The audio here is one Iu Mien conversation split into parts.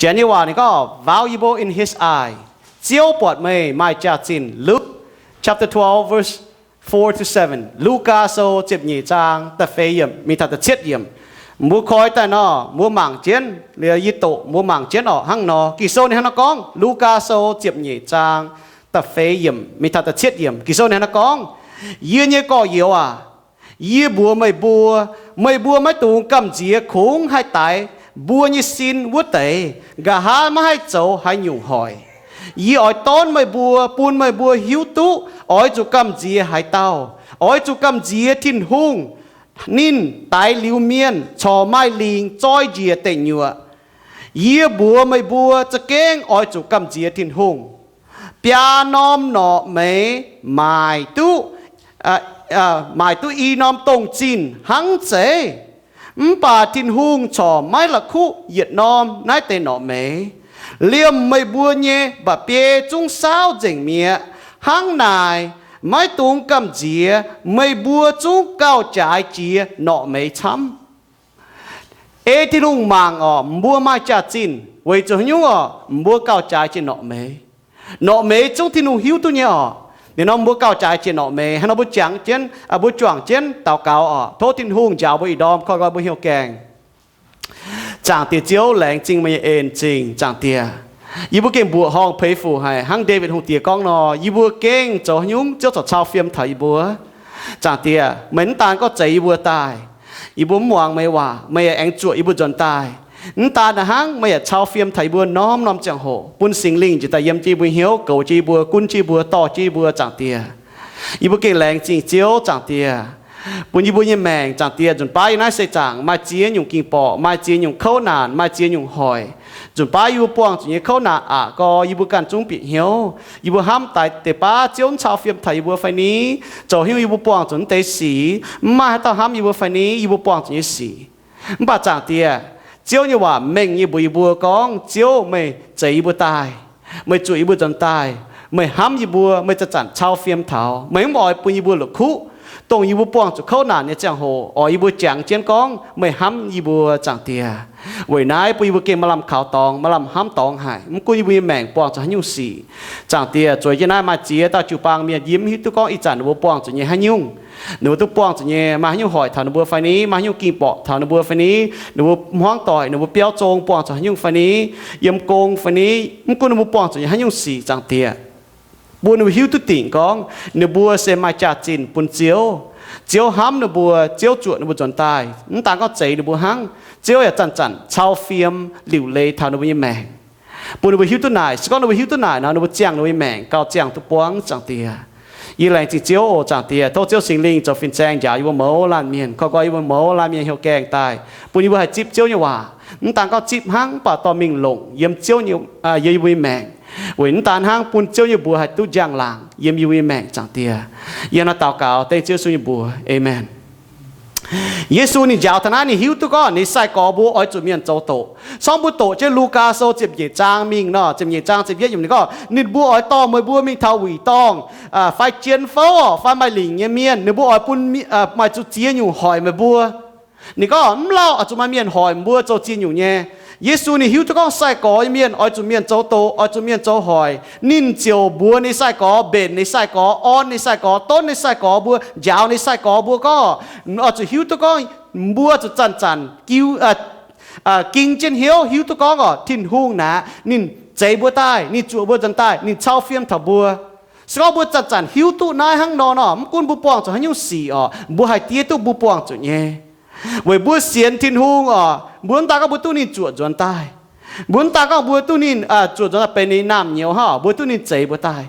Janx nyei waac ninh gorngv valuable in his eye. Ziouv buatc meih maaih jaax-zinh. Luke chapter twelve, verse four to seven. Lugaa Sou ziepc nyeic zaang da'feix yiemc mingh taux da'cietv yiemc. Mbuo koi daaih nor, mbuo mangc jienv, liuz yie doqc mbuo mangc jienv orqc, hnangv nor. Ging-Sou ninh hnangv nor gorngv, Lugaa Sou ziepc nyeic zaang da'feix yiemc mingh taux da'cietv yiemc. Ging-Sou ninh hnangv nor gorngv, Yie nyei gorx-youz aac, yie mbuox meih mbuo, meih mbuo maiv dungx gamh nziex kungx haih daix mbuo nyei sin wuov deix, nqa'haav maiv haih zoux haaix nyungc hoic. Yie oix dorv meih mbuo, bun meih mbuo hiuv duqv oix zuqc gamh nziex haaix dauh. Oix zuqc gamh nziex Tin-Hungh. Ninh daix liuz mienh corc maaih lingc zoi njiec deic nyuoqc. Yie mbuox meih mbuo za'gengh oix zuqc gamh nziex Tin-Hungh. Biaa norm norqc meix maaic duqv, maaic duqv i norm dongh zinh hnangv zeiv. Mv baac Tin-Hungh corc maiv la'kuqv yietc norm naaiv deix norqc meix. Liemh meih mbuo nyei mba'biei zungv saauv nzengc mi'aqv. Hnangv naaic, maiv dungx gamh nziex, meih mbuo zungv gauh jaaix jiex norqc meix camv. Ei Tin-Hungh mangc orqc, mbuo maaih jaax-zinh weic zuqc haaix nyungc orqc, mbuo gauh jaaix jiex norqc meix. Norqc meix zungv Tin-Hungh hiuv duqv nyei orqc. Ninh nor mbuo gauh jaaix jiex norqc meix. Hnangv nor mbuo jangx jienv, mbuo juangc jienv daux gaux orqc, tov Tin-Hungh njaaux mbuo ih ndorm, koi nqoi mbuo hnyouv gaengh. Zaangc Diex Ziouv, laengz zingh meih nyei en zingh. Zaangc Diex, yie mbuo gengh mbuoqc horngh peix fuc haic, hnangv Ndaawitv Hungh Diex gorngv nor, yie mbuo gengh zoux haaix nyungc Ziouv corc cau fiem taux yie mbuo. Zaangc Diex, meih mv daan gorngv zeix yie mbuo daaih, yie mbuo mv muangx meih waac, meih yaac aengx zuoqc yie mbuo nzuonx daaih. Mv daan naaiv hnangv, meih yaac cau fiem taux yie mbuo norm-norm ziangh hoc, bun Singx Lingh njiec daaih yiem jienv yie mbuo hnyouv, goux jienv yie mbuo, gunv jienv yie mbuo, dorh jienv yie mbuo, Zaangc Diex. Yie mbuo gengh laengz zingh Ziouv, Zaangc Diex, bun yie mbuo nyei maengc, Zaangc Diex, nzunc baav yiem naaiv seix zaangc maaih ziex nyungc ging-borqc, maaih ziex nyungc kouv naanc, maaih ziex nyungc hoic. Nzunc baav yie mbuo buangh zuqc nyei kouv naanc aqc gau, yie mbuo ganh zungv bieqc hnyouv. Yie mbuo hnamv daaih deix baav Ziouv mv cau fiem taux yie mbuo fai ni? Zoux haaix nyungc yie mbuo buangh zuqc naaiv deix sic? Mv maaih haaix dauh hnamv yie mbuo fai ni yie mbuo buangh zuqc nyei sic? Mv baac Zaangc Diex, Ziouv nyei waac mengh nyei mbuox yie mbuo gorngv, Ziouv, meih zeix yie mbuo daaih, meih zuoqc yie mbuo nzuonx daaih, meih hnamv yie mbuo, meih zanc-zanc cau fiem taux. Meih mv oix bun yie mbuo la'kuqv, dongh yie mbuo buangh zuqc kouv naanc nyei ziangh hoc oix yie mbuo jangx jienv gorngv meih hnamv yie mbuo, Zaangc Diex. Weic naaiv bun yie mbuo gengh maaih lamh kaux dorngx, maaih lamh hnamv dorngx haic, mv gunv yie mbuo nyei maengc buangh zuqc haaix nyungc sic. Zaangc Diex, zueiz jienv naaiv maaih ziex dauh jiu-baang mienh yie mv hiuv duqv gorngv ih zanc ninh mbuo buangh zuqc nyei haaix nyungc. Ninh mbuo duqv buangh zuqc nyei maaih haaix nyungc hoic taux ninh mbuo fai ni? Maaih haaix nyungc ging-borqc taux ninh mbuo fai ni? Ninh mbuo hmuangv doic, ninh mbuo biauv zong buangh zuqc haaix nyungc fai ni? Yiem gong fai ni? Mv gunv ninh mbuo buangh zuqc nyei haaix nyungc sic, Zaangc Diex, bun ninh mbuo hiuv duqv dingc gorngv ninh mbuo se maaih jaax-zinh bun Ziouv. Ziouv hnamv ninh mbuo, Ziouv zuoqc ninh mbuo nzuonx daaih, mv daan gorngv zeix ninh mbuo hnangv, Ziouv yaac zanc-zanc cau fiem liuc leiz taux ninh mbuo nyei maengc. Bun ninh mbuo hiuv duqv naaic. Se gorngv ninh mbuo hiuv duqv naaic nor, ninh mbuo ziangh ninh mbuo nyei maengc gauh ziangh duqv buangv, Zaangc Diex. Yie laengz zingh Ziouv oc, Zaangc Diex. Tov Ziouv Singx Lingh zoux fin-saeng njaaux yie mbuo mouz laanh mienh, koi nqoi yie mbuo mouz laanh mienh hnyouv gaengh daaih, bun yie mbuo haih zipv Ziouv nyei waac. Mv daan gorngv zipv hnangv, mv baac dorh mingh longc yiem Ziouv nyei, yiem yie mbuo nyei maengc, weic mv daan hnangv bun Ziouv nyei mbuox haih duqv njang-laangc yiem yie mbuo nyei maengc, Zaangc Diex. Yie hnangv naaiv daux gaux dengv Ziouv Yesu nyei mbuox, aamen. Yesu ninh njaaux taux naaiv, ninh hiuv duqv gorngv ninh sai-gorx mbuo oix zuqc mienh zoux doqc. Se gorngv mbuo doqc jienv Lugaa Sou ziepc nyeic zaang mingh nor, ziepc nyeic zaang ziepc yietv yiemc ninh gorngv, ninh mbuo oix dorh meih mbuo mingh taux wuic dorngh, fai jien fouv, fai maaih lingc nyei mienh, ninh mbuo oix bun, maaih zuqc ziex nyungc hoic meih mbuo. Ninh gorngv mv lauh oix zuqc maaih mienh hoic mbuo zoux ziex nyungc nyei. Yesu ninh hiuv duqv gorngv sai-gorx nyei mienh oix zuqc mienh zoux doqc, oix zuqc mienh zoux hoic. Ninh ziouc mbuox ninh sai-gorx, mbenc ninh sai-gorx, orn ninh sai-gorx, donv ninh sai-gorx mbuo, njaaux ninh sai-gorx mbuo gorngv, oix zuqc hiuv duqv gorngv mbuo zuqc zanc-zanc ging jienv hnyouv hiuv duqv gorngv orqc, Tin-Hungh naaic ninh zeix mbuo daaih, ninh zuoqc mbuo nzuonx daaih, ninh cau fiem taux mbuo. Se gorngv mbuo zanc-zanc hiuv duqv naaiv hnangv nor nor, mv gunv mbuo buangh zuqc haaix nyungc sic orqc, mbuo haih diev duqv mbuo buangh zuqc nyei. Weic mbuo sienx Tin-Hungh orqc, mbuo mv daan gorngv mbuo duqv ninh zuoqc nzuonx daaih, mbuo mv daan gorngv mbuo duqv ninh zuoqc nzuonx daaih benx ninh naamh nyouz hnangv, mbuo duqv ninh zeix mbuo daaih.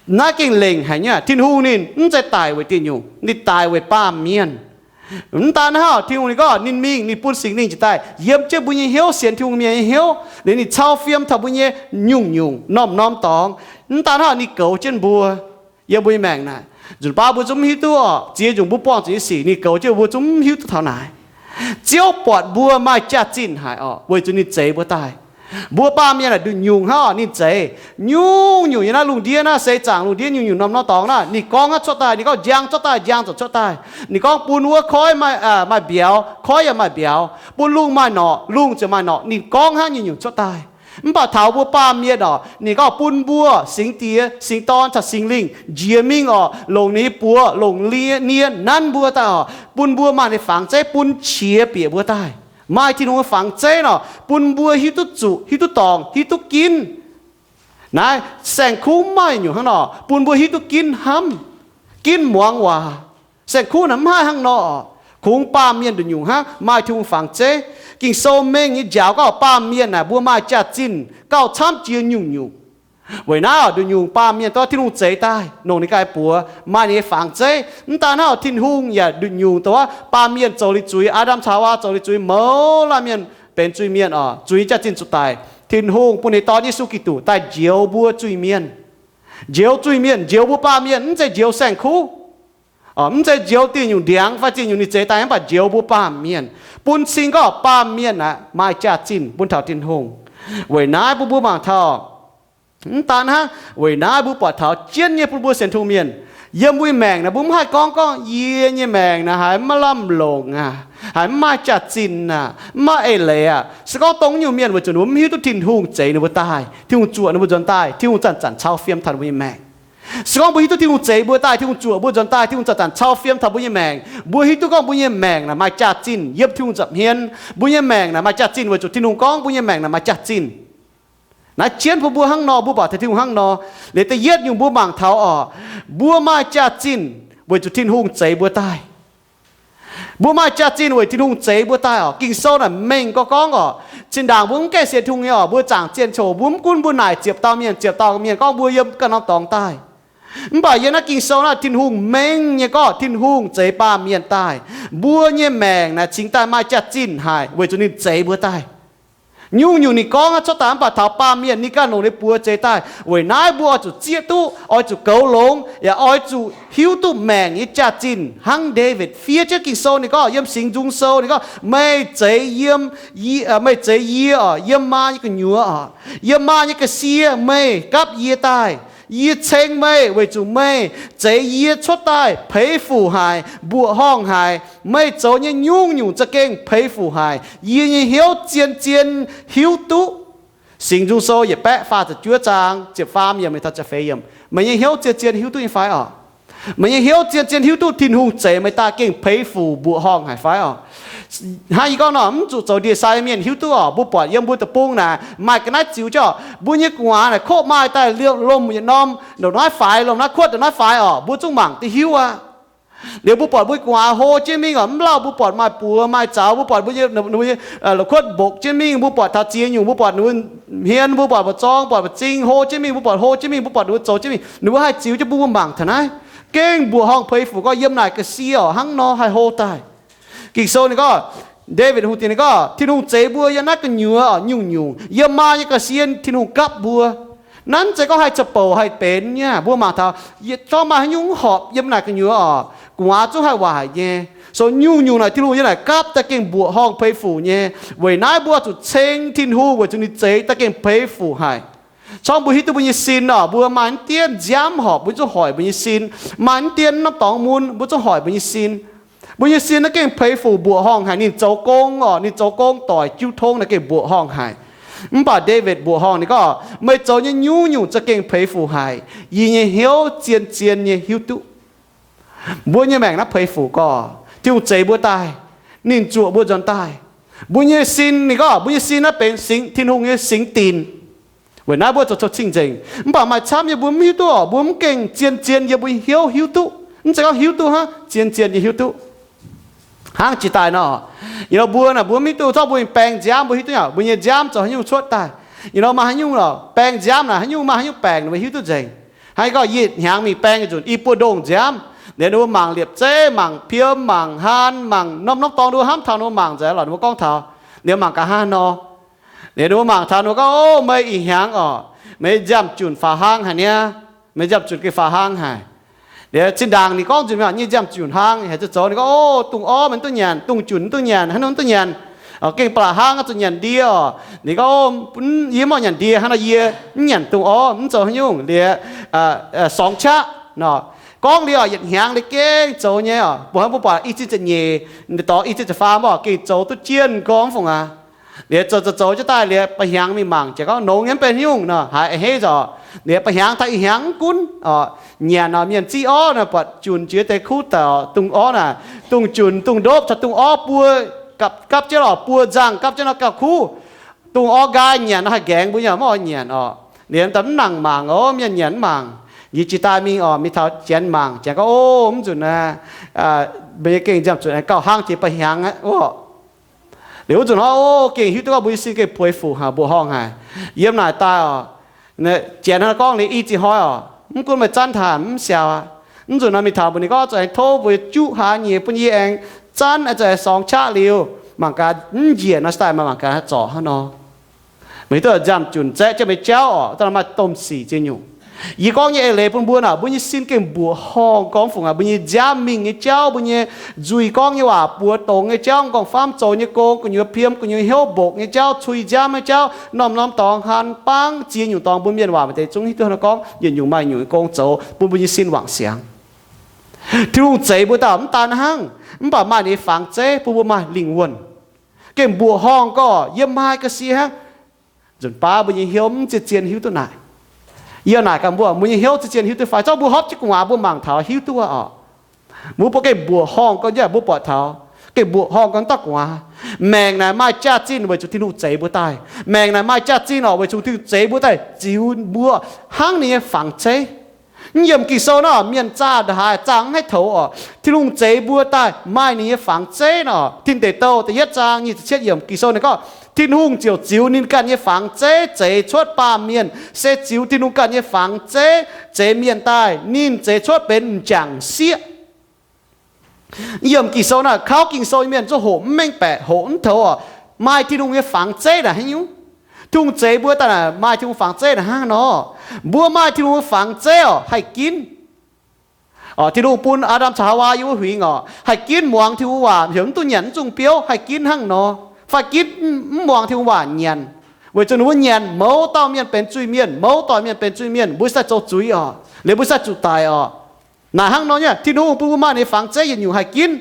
Naaiv gengh lengc haic nyei. Tin-Hungh ninh mv zeiz daic weic diuh nyungc, ninh daic weic baamh mienh. Mv daan hnangv, Tin-Hungh ninh gorngv ninh mingh, ninh bun Singx Lingh njiec daaih yiem jienv mbuo nyei hnyouv, sienx Tin-Hungh mienh nyei hnyouv, liuz ninh cau fiem taux mbuo nyei nyungc-nyungc norm-norm dorngx. Mv daan hnangv, ninh goux jienv mbuo yiem mbuo nyei maengc naaic. Nzunc baav mbuo zungv mv hiuv duqv orqc, ziex nyungc mbuo buangh zuqc nyei sic ninh goux jienv mbuo zungv mv hiuv duqv taux naaic. Ziouv buatc mbuo maaih jaax-zinh haic orqc, weic zuqc ninh zeix mbuo daaih. Mbuo baamh mienh naaic nduqc nyungc hnangv oc, ninh zeiz nyungc-nyungc yiem naaiv lungh ndiev naaiv, seix zaangc lungh ndiev nyungc-nyungc norm-norm dorngx naaiv, ninh gorngv hnangv cuotv daaih, ninh gorngv njang cuotv daaih, njang zuqc cuotv daaih. Ninh gorngv bun wuov koiv maaih, maaih mbiauz, koiv yaac maaih mbiauz, bun lungh maaih norqc, lungh ziouc maaih norqc. Ninh gorngv hnangv nyungc-nyungc cuotv daaih. Mv baac taux mbuo baamh mienh oc, ninh gorngv bun mbuo Singx Diex, Singx Dorn caux Singx Lingh njiec mingh oc, longc ninh nyei buoz, longc nie, nie nanv mbuo daaih oc, bun mbuo maaih ninh nyei fangx zeiv bun qiex bieqc mbuo daaih. Maaih Tin-Hungh nyei fangx zeiv nor, bun mbuo hiuv duqv zuqc, hiuv duqv dorngc, hiuv duqv ginv. Naaiv saeng-kuv mv maaih nyungc hnangv nor, bun mbuo hiuv duqv ginv hnamv, ginv muangx waac. Saeng-kuv naaic mv haih hnangv nor. Kungx baamh mienh nduqc nyungc hnangv maaih Tin-Hungh fangx zeiv. Ging-Sou mengh nyei njaaux gorngv baamh mienh naaic mbuo maaih jaax-zinh gauh camv jiex nyungc-nyungc. Weic naaiv oc, nduqc nyungc baamh mienh dorh Tin-Hungh zeix daaih, longc ninh ganh buoz, maaih ninh nyei fangx zeiv. Mv daan hnangv oc, Tin-Hungh yaac nduqc nyungc dongh wuov baamh mienh zoux liuz zuiz, Aa^ndam caux Haawaa zoux liuz zuiz, mouz laanh mienh benx zuiz mienh oc, zuiz nyei jaax-zinh zuqc daic. Tin-Hungh bun ninh nyei Dorn Yesu Giduc daaih njoux mbuo zuiz-mienh. Njoux zuiz-mienh, njoux mbuo baamh mienh, mv zeiz njoux saeng-kuv. Mv zeiz njoux ziex nyungc ndiangx fai ziex nyungc ninh zeix daaih, mv baac njoux mbuo baamh mienh, bun cing gorngv baamh mienh aeqv, maaih jaax-zinh bun taux Tin-Hungh. Weic naaiv bun mbuo mangc taux, mv daan hnangv, weic naaiv mbuo buatc taux jienv nyei bun mbuo sienx Tin-Hungh mienh, yiem mbuo nyei maengc naaic, mbuo mv haih gorngv, gorngv, yie nyei maengc naaic haiz mv maaih lamh longc aac, haiz mv maaih jaax-zinh aac, mv maaih eix leiz aac. Se gorngv dongh nyungc mienh weic zuqc ninh mbuo mv hiuv duqv Tin-Hungh zeix ninh mbuo daaih, Tin-Hungh zuoqc ninh mbuo nzuonx daaih, Tin-Hungh zanc-zanc cau fiem taux ninh mbuo nyei maengc. Se gorngv mbuo hiuv duqv Tin-Hungh zeix mbuo daaih, Tin-Hungh zuoqc mbuo nzuonx daaih, Tin-Hungh zanc-zanc cau fiem taux mbuo nyei maengc, mbuo hiuv duqv gorngv mbuo nyei maengc naaic maaih jaax-zinh yiem Tin-Hungh nza'hmien. Mbuo nyei maengc naaic maaih jaax-zinh weic zuqc Tin-Hungh gorngv mbuo nyei maengc naaic maaih jaax-zinh. Naaiv jienv bun mbuo hnangv nor, mbuo buatc taux Tin-Hungh hnangv nor. Liuz da'yietv nyungc mbuo mangc taux oc, mbuo maaih jaax-zinh weic zuqc Tin-Hungh zeix mbuo daaih. Mbuo maaih jaax-zinh weic Tin-Hungh zeix mbuo daaih oc. Ging-Sou naaic mengh gorngv gorngv oc, zinh ndaangc mbuo mv gaengh sienx Tin-Hungh nyei oc, mbuo zaangc zien coc, mbuo mv gunv mbuo naaic ziepc dauh mienh, ziepc dauh mienh gorngv mbuo yiem ganh norm dorngx daaih. Mv baac yiem naaiv Ging-Sou naaiv Tin-Hungh mengh nyei gorngv Tin-Hungh zeix baamh mienh daaih. Mbuo nyei maengc naaic cingx daaih maaih jaax-zinh haic weic zuqc ninh zeix mbuo daaih. Nyungc-nyungc ninh gorngv hnangv cuotv daaih mv baac taux baamh mienh ninh ganh longc ninh buoz zeix daaih. Weic naaiv mbuo oix zuqc zieqv duqv, oix zuqc goux longx, yaac oix zuqc hiuv duqv maengc nyei jaax-zinh hnangv Ndaawitv fiev jienv Ging-Sou ninh gorngv, yiem Singx Nzung Sou ninh gorngv, meih zeix yiem, meih zeix yie oc, yiem maa nyei gu'nyuoz oc, yiem maa nyei ga'sie meih gapv yie daaih. Yie ceng meih weic zuqc meih zeix yie cuotv daaih peix fuc haic, mbuoqc horngh haic. Meih zoux nyei nyungc-nyungc za'gengh peix fuc haic. Yie nyei hnyouv zien-zien hiuv duqv. Singx Nzung Sou yietc baeqv faah ziepc juov zaang, ziepc faam yiemc taux ziepc feix yiemc. Meih nyei hnyouv zien-zien hiuv duqv nyei fai oc? Meih nyei hnyouv zien-zien hiuv duqv Tin-Hungh zeix meih daaih gengh peix fuc mbuoqc horngh haic fai oc? Hnangv yie gorngv nor, mv zuqc zoux ndie-sai mienh hiuv duqv oc. Mbuo buatc yiem mbuo deic-bung naaic maaih ga'naaiv ziux jienv oc. Mbuo nyei gu'nguaaz naaic koqv maaih daaih lomh yietc norm ndongc naaiv faix, lomh naaiv kuotv ndongc naaiv faix oc, mbuo zungv mangc duqv hiuv aqv. Liuz mbuo buatc mbuo gu'nguaaz hlo jienv mingh oc, mv lauh mbuo buatc maaih buoz maaih zaux, mbuo buatc mbuo nyei la'kuotv mbokc jienv mingh, mbuo buatc taux ziex nyungc, mbuo buatc ninh mbuo hmien, mbuo buatc mbu'zorng, buatc mbu'zing hlo jienv mingh, mbuo buatc hlo jienv mingh, mbuo buatc ninh mbuo zoux jienv mingh, ninh mbuo haih ziux jienv bun mbuo mangc taux naaiv. Gengh mbuoqc horngh peix fuc gorngv yiem naaic ga'sie oc, hnangv nor haih hlo daaih. Ging-Sou ninh gorngv, Ndaawitv Hungh diex ninh gorngv, Tin-Hungh zeix mbuo yiem naaiv gu'nyuoz oc, nyungc-nyungc yiem maa nyei ga'sie Tin-Hungh gapv mbuo. Nanv zeiz gorngv haih ca'bouc haih benx nyei. Mbuo mangc taux, yietc zungv maaih haaix nyungc horpc yiem naaic gu'nyuoz oc, gu'nguaaz zungv haih waaic nyei. So nyungc-nyungc naaic Tin-Hungh yiem naaic gapv daaih gengh mbuoqc horngh peix fuc nyei. Weic naaiv mbuo zuqc ceng Tin-Hungh weic zuqc ninh zeix daaih gengh peix fuc haic. Corc mbuo hiuv duqv mbuo nyei sin oc, mbuo maaih naaiv dien nziaamv horpc, mbuo zungv hoic mbuo nyei sin. Maaih naaiv dien norm dorngx mun, mbuo zungv hoic mbuo nyei sin. Mbuo nyei sin naaiv gengh peix fuc mbuoqc horngh haic. Ninh zoux gong oc, ninh zoux gong doic jiu tong naaic gengh mbuoqc horngh haic. Mv baac Ndaawitv mbuoqc horngh ninh gorngv, Meih zoux nyei nyungc-nyungc za'gengh peix fuc haic. Yie nyei hnyouv zien-zien nyei hiuv duqv. Mbuo nyei maengc naaiv peix fuc gorx, Tin-Hungh zeix mbuo daaih, ninh zuoqc mbuo nzuonx daaih. Mbuo nyei sin, ninh gorngv mbuo nyei sin naaiv benx singx, Tin-Hungh nyei singx dinc. Weic naaiv mbuo zoux, zoux cing-nzengc. Mv baac maaih camv nyei mbuo mv hiuv duqv oc, mbuo mv gengh zien-zien yiem mbuo nyei hnyouv hiuv duqv. Mv zeiz gorngv hiuv duqv hnangv, zien-zien nyei hiuv duqv. Hnangv jiex daaih nor, ih hnoi mbuo naaic mbuo mv hiuv duqv, zorqv mbuo nyei baeng nziaamv mbuo hiuv duqv nyei, mbuo nyei nziaamv zoux haaix nyungc cuotv daaih. Ih hnoi maaih haaix nyungc lorqc, baeng nziaamv naaic haaix nyungc maaih haaix nyungc baengc ninh mbuo hiuv duqv nzengc. Hnangv yie gorngv yie hnyangx mingh baeng zuqc i buo ndongh nziaamv, liuz ninh mbuo mangc liepc zeiv, mangc piem, mangc haan, mangc norm-norm dorngx ninh mbuo hnamv taux ninh mbuo mangc nzengc lorqc, ninh mbuo gorngv taux, liuz mangc nqa'haav nor. Liuz ninh mbuo mangc taux ninh mbuo gorngv, Ov, meih ih hnyangx oc, meih nziaamv-junc faaux hlaang haic niaa. Meih nziaamv-junc gengh faaux hlaang haic. Liuz zinh ndaangc ninh gorngv nzunc mi'aqv, nyei nziaamv-junc hlaang haic zoux zoux, ninh gorngv, Ov, dungz orv meih mv duqv nyanc, dungz junc mv duqv nyanc, haaix nyungc mv duqv nyanc. Gengh ba'laqc hnangv zuqc nyanc ndie oc. Ninh gorngv, Yie mv oix nyanc ndie hnangv nor, yie mv nyanc dungz orv, mv zoux haaix nyungc liuz, sorngx qaqv nor. Gorngv liuz oc, yietc hnyangx liuz gengh zoux nyei oc. Mbuo hnamv mbuo buatc i cin ziepc nyeic, dorh i cin ziepc faam oc, gengh zoux duqv jienh gorngv fungc aqv. Liuz zoux zoux zoux jienv daaih liuz, ba'hnyangx mingh mangc jiex gorngv, Nongx nyei mv benx haaix nyungc nor, haiz a'hneiv nzorc. Liuz ba'hnyangx taux ih hnyangx mv gunv oc, nyanc oc, mienh ziqv orv nor, buatc junc jiex deix kuv daaih, dungz orv naaic, dungz junc, dungz ndopv caux dungz orv buo, gapv jienv lorqc, buo nzangh gapv jienv nor gauh kuv. Dungz orv nqaai nyanc nor haih nqaengx, mbuo nyei mv oix nyanc oc. Liuz daaih mv nangc mangc oc, mienh nyanc mv mangc. Yie jiex daaih mingh oc, mingh taux janx mangc, janx gorngv, Ov, mv nzunc naaiv meih nyei gengh nziaamv zuqc gauh hnangv jiex ba'hnyangx aqv oc. Liuz wuov nzunc hnoi, o, gengh hiuv duqv gorngv mbuo nyei sin gengh puix fuc haic, mbuoqc horngh haic. Yiem naaic daaih oc, janx hnangv gorngv liuz i ziex hnoi oc, mv gunv meih zanv taux mv siaaux aqv. Mv nzunc nor mingh taux mbuox ninh gorngv, Zuqc aengx tov mbuo juqv hlaax nyeic bun yie aengx zanv, zuqc aengx sorngx qaqv liuz, mangc gaax mv njiec nor, se daaih maaih mangc gaax zorc hnangv nor. Meih hiuv duqv nziaamv junc zaeqv jienv meih jauv oc, daaih maaih domh sic ziex nyungc. Yie gorngv nyei eix leiz bun mbuo naaic, mbuo nyei sin gengh mbuoqc horngh gorngv fungc aqv. Mbuo nyei nziaamv mingh nyei jauv, mbuo nyei nzuih gorngv nyei waac buoz dongz nyei jauv, m'nqorngv-famv zoux nyei gong, gu'nyuoz piem, gu'nyuoz hnyouv mbokc nyei jauv, cui nziaamv nyei jauv, norm-norm dorngx han bangv ziex nyungc dorngx, mbuo mienh waac maaih deix zungv hiuv duqv hnangv nor gorngv, yietc nyungc maaih nyungc nyei gong zoux bun mbuo nyei sin wangc siangx. Tin-Hungh zeix mbuo daaih mv daan hnangv, mv baac maaih ninh nyei fangx zeiv bun mbuo maaih lingh wuonh. Gengh mbuoqc horngh gorngv yiem maaih ga'sie hnangv. Nzunc baav mbuo nyei hnyouv mv zien-zien hiuv duqv naaic. Yie naaic gaax mbuo, mbuo nyei hnyouv zien-zien hiuv duqv fai? Zorqv mbuo hopv jienv gu'nguaaz mbuo mangc taux hiuv duqv oc. Mbuo buatc gengh mbuoqc horngh gorngv, yaac mbuo buatc taux gengh mbuoqc horngh gorngv dauh gu'nguaaz. Maengc naaic maaih jaax-zinh weic zuqc Tin-Hungh zeix mbuo daaih. Maengc naaic maaih jaax-zinh oc, weic zuqc Tin-Hungh zeix mbuo daaih ziux mbuo hnangv ninh nyei fangx zeiv. Mv yiemc Ging-Sou nor, mienh zaah ndongc haaix zaah mv haih toux oc. Tin-Hungh zeix mbuo daaih maaih ninh nyei fangx zeiv nor. Tin Deic Douh da'yietv zaang nyic ziepc cietv yiemc Ging-Sou ninh gorngv, Tin-Hungh ziouc ziux ninh ganh nyei fangx zeiv zeix cuotv baamh mienh, se ziux Tin-Hungh ganh nyei fangx zeiv zeix mienh daaih, ninh zeix cuotv benx m'jangc sieqv. Yiem Ging-Sou naaic, kauv Ging-Sou nyei mienh zungv hoqc mv mengh baeqc, hoqc mv toux oc. Maaih Tin-Hungh nyei fangx zeiv naaic haaix nyungc? Tin-Hungh zeix mbuo daaih naaic maaih Tin-Hungh fangx zeiv naaic hnangv nor. Mbuo maaih Tin-Hungh nyei fangx zeiv oc, haih ginv. Oc, Tin-Hungh bun Aa^ndam caux Haawaa yiem wuov huingx oc, haih ginv muangx Tin-Hungh waac, heuc mv duqv nyanc mv zungh biouv, haih ginv hnangv nor. Fai ginv mv muangx Tin-Hungh waac nyanc, weic zuqc ninh mbuo nyanc mouz dauh mienh benx zuiz-mienh, mouz doic mienh benx zuiz-mienh, mbuo sai zoux zuiz oc, liuz mbuo sai zuqc daic oc. Naaic hnangv nor nyei, Tin-Hungh bun mbuo maaih ninh fangx zeiv yietc nyungc haih ginv.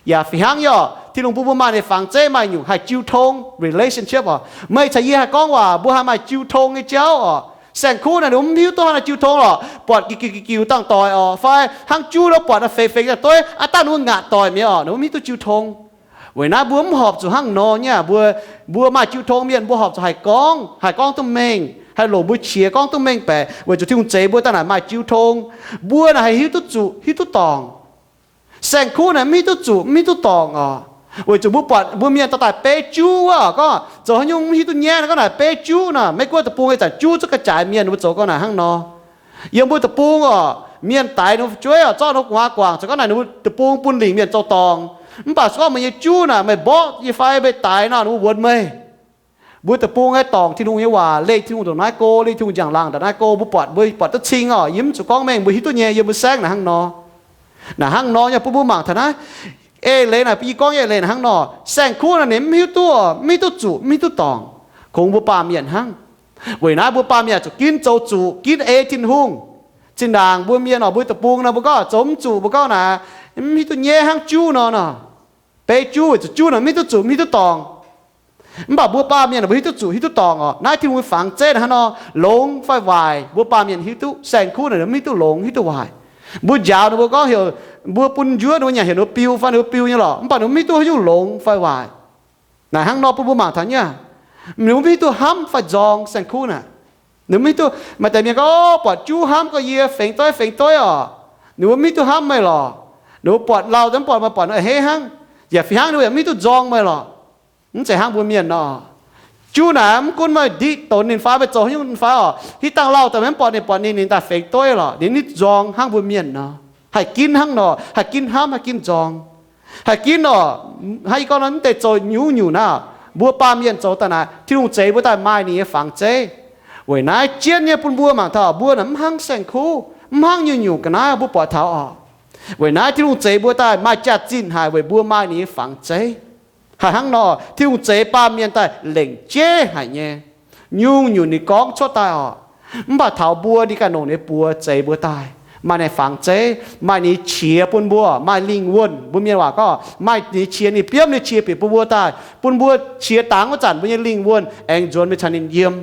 Yaac fih hnangv nyei oc, Tin-Hungh bun mbuo maaih ninh fangx zeiv maaih nyungc haih jiu tong, relationship oc. Meih caux yie haih gorngv waac, mbuo haih maaih jiu tong nyei jauv oc. Saeng-kuv naaic ninh mbuo mv hiuv duqv hnangv naaic jiu tong lorqc, buatc giux giux giux dangh doic oc, fai hnangv juv nor buatc naaiv feix feix daaih dueiv, aav dangh ninh mbuo ngaatc doic mi'aqv oc, ninh mbuo mv hiuv duqv jiu tong. Weic naaiv mbuo mv horpc zuqc hnangv nor nyei. Mbuo, mbuo maaih jiu tong mienh, mbuo horpc zuqc haih gorngv, haih gorngv duqv mengh, haih longc mbuo qiex gorngv duqv mengh baeqc, weic zuqc Tin-Hungh zeix mbuo daaih naaic maaih jiu tong. Mbuo naaic haih hiuv duqv zuqc, hiuv duqv dorngc. Saeng-kuv naaic mv hiuv duqv zuqc, mv hiuv duqv dorngc oc. Weic zuqc mbuo buatc mbuo mienh dorh daaih beiv juv wuov, gorngv zoux haaix nyungc mv hiuv duqv nyaiv, gorngv naaic beiv juv nor. Maiv gunv deic-bung ih zanc juv zuqc ga'jaaix mienh, mbuo zoux gorngv naaic hnangv nor. Yiem mbuo deic-bung oc, mienh daix ninh mbuo fu'jueiv oc, zorqv ninh mbuo gu'nguaaz guangc, zoux gorngv naaic ninh mbuo deic-bung bun lingc mienh zoux dorngc. Mv baac se gorngv meih nyei juv naaic meih mborqv yie fai meih daix nor, ninh mbuo wuonx meih. Mbuo deic-bung aengx dorngc Tin-Hungh nyei waac, leih Tin-Hungh ndongc naaiv go, leih Tin-Hungh njang-laangc ndongc naaiv go, mbuo buatc, mbuo buatc duqv cing oc. Yie mv zuqc gorngv mengh, mbuo hiuv duqv nyei, yiem mbuo saengv naaic hnangv nor. Naaic hnangv nor nyei, bun mbuo mangc taux naaiv eix leiz naaic, yie gorngv nyei eix leiz naaic hnangv nor. Saeng-kuv naaic ninh mv hiuv duqv, mv hiuv duqv zuqc, mv hiuv duqv dorngc, kungx mbuo baamh mienh hnangv. Weic naaiv mbuo baamh mienh zuqc ginv zoux zuqc, ginv ei Tin-Hungh. Zinh ndaangc mbuo mienh oc, mbuo deic-bung nor, mbuo gorngv zoux mv zuqc, mbuo gorngv naaic mv hiuv duqv nyaiv hnangv juv nor nor. Beiv juv weic zuqc juv naaic mv hiuv duqv zuqc, mv hiuv duqv dorngc. Mv baac mbuo baamh mienh mbuo hiuv duqv zuqc, hiuv duqv dorngc oc. Naaiv Tin-Hungh nyei fangx zeiv naaic hnangv nor, longx fai waaic, mbuo baamh mienh hiuv duqv. Saeng-kuv naaic mv hiuv duqv longx, hiuv duqv waaic. Mbuo njaaux ninh mbuo gorngv heuc mbuo bun njuov ninh mbuo nyanc, heuc ninh mbuo biu fai ninh mbuo biu nyei lorqc, mv baac ninh mbuo mv hiuv duqv haaix nyungc longx fai waaic. Naaic hnangv nor bun mbuo mangc taux nyei. Ninh mbuo mv hiuv duqv hnamv fai nzorng, saeng-kuv naaic. Ninh mbuo mv hiuv duqv, maaih deix mienh gorngv, Orv, buatc juv hnamv gorx yie, fengx dueiv, fengx dueiv oc. Ninh mbuo mv hiuv duqv hnamv meih lorqc. Ninh mbuo buatc lauh daaih mv buatc meih, buatc ninh a'hneiv hnangv. Yaac fih hnangv ninh mbuo yaac mv hiuv duqv nzorng meih lorqc. Mv zeiz hnangv mbuo mienh nor. Juv naaic mv gunv meih ndiqv donx ninh fai meih zoux haaix nyungc fai oc, hitv dangh lauh daaih mv buatc ninh, buatc ninh, ninh daaih fengx dueiv lorqc, ninh nitv nzorng hnangv mbuo mienh nor. Haih ginv hnangv nor, haih ginv hnamv, haih ginv nzorng. Haih ginv oc. Hnangv yie gorngv nor, mv deix zoux nyungc-nyungc naaiv, mbuo baamh mienh zoux daaih naaic, Tin-Hungh zeix mbuo daaih maaih ninh nyei fangx zeiv. Weic naaiv jienv nyei bun mbuo mangc taux mbuo naaic mv hnangv saeng-kuv, mv hnangv nyungc-nyungc ga'naaiv mbuo buatc taux oc. Weic naaiv Tin-Hungh zeix mbuo daaih maaih jaax-zinh haic weic mbuo maaih ninh nyei fangx zeiv. Haiz hnangv nor, Tin-Hungh zeix baamh mienh daaih lengc jeiv haic nyei. Nyungc-nyungc ninh gorngv cuotv daaih oc. Mv baac taux mbuo, ninh ganh longc ninh nyei buoz zeix mbuo daaih, maaih ninh nyei fangx zeiv, maaih ninh nyei qiex bun mbuo, maaih lingh wuonh. Mbuo mienh waac gorngv maaih ninh nyei qiex, ninh biomv ninh nyei qiex bieqc bun mbuo daaih, bun mbuo qiex dangx wuov zanc mbuo nyei lingh wuonh aengx nzuonx mingh caux ninh yiem.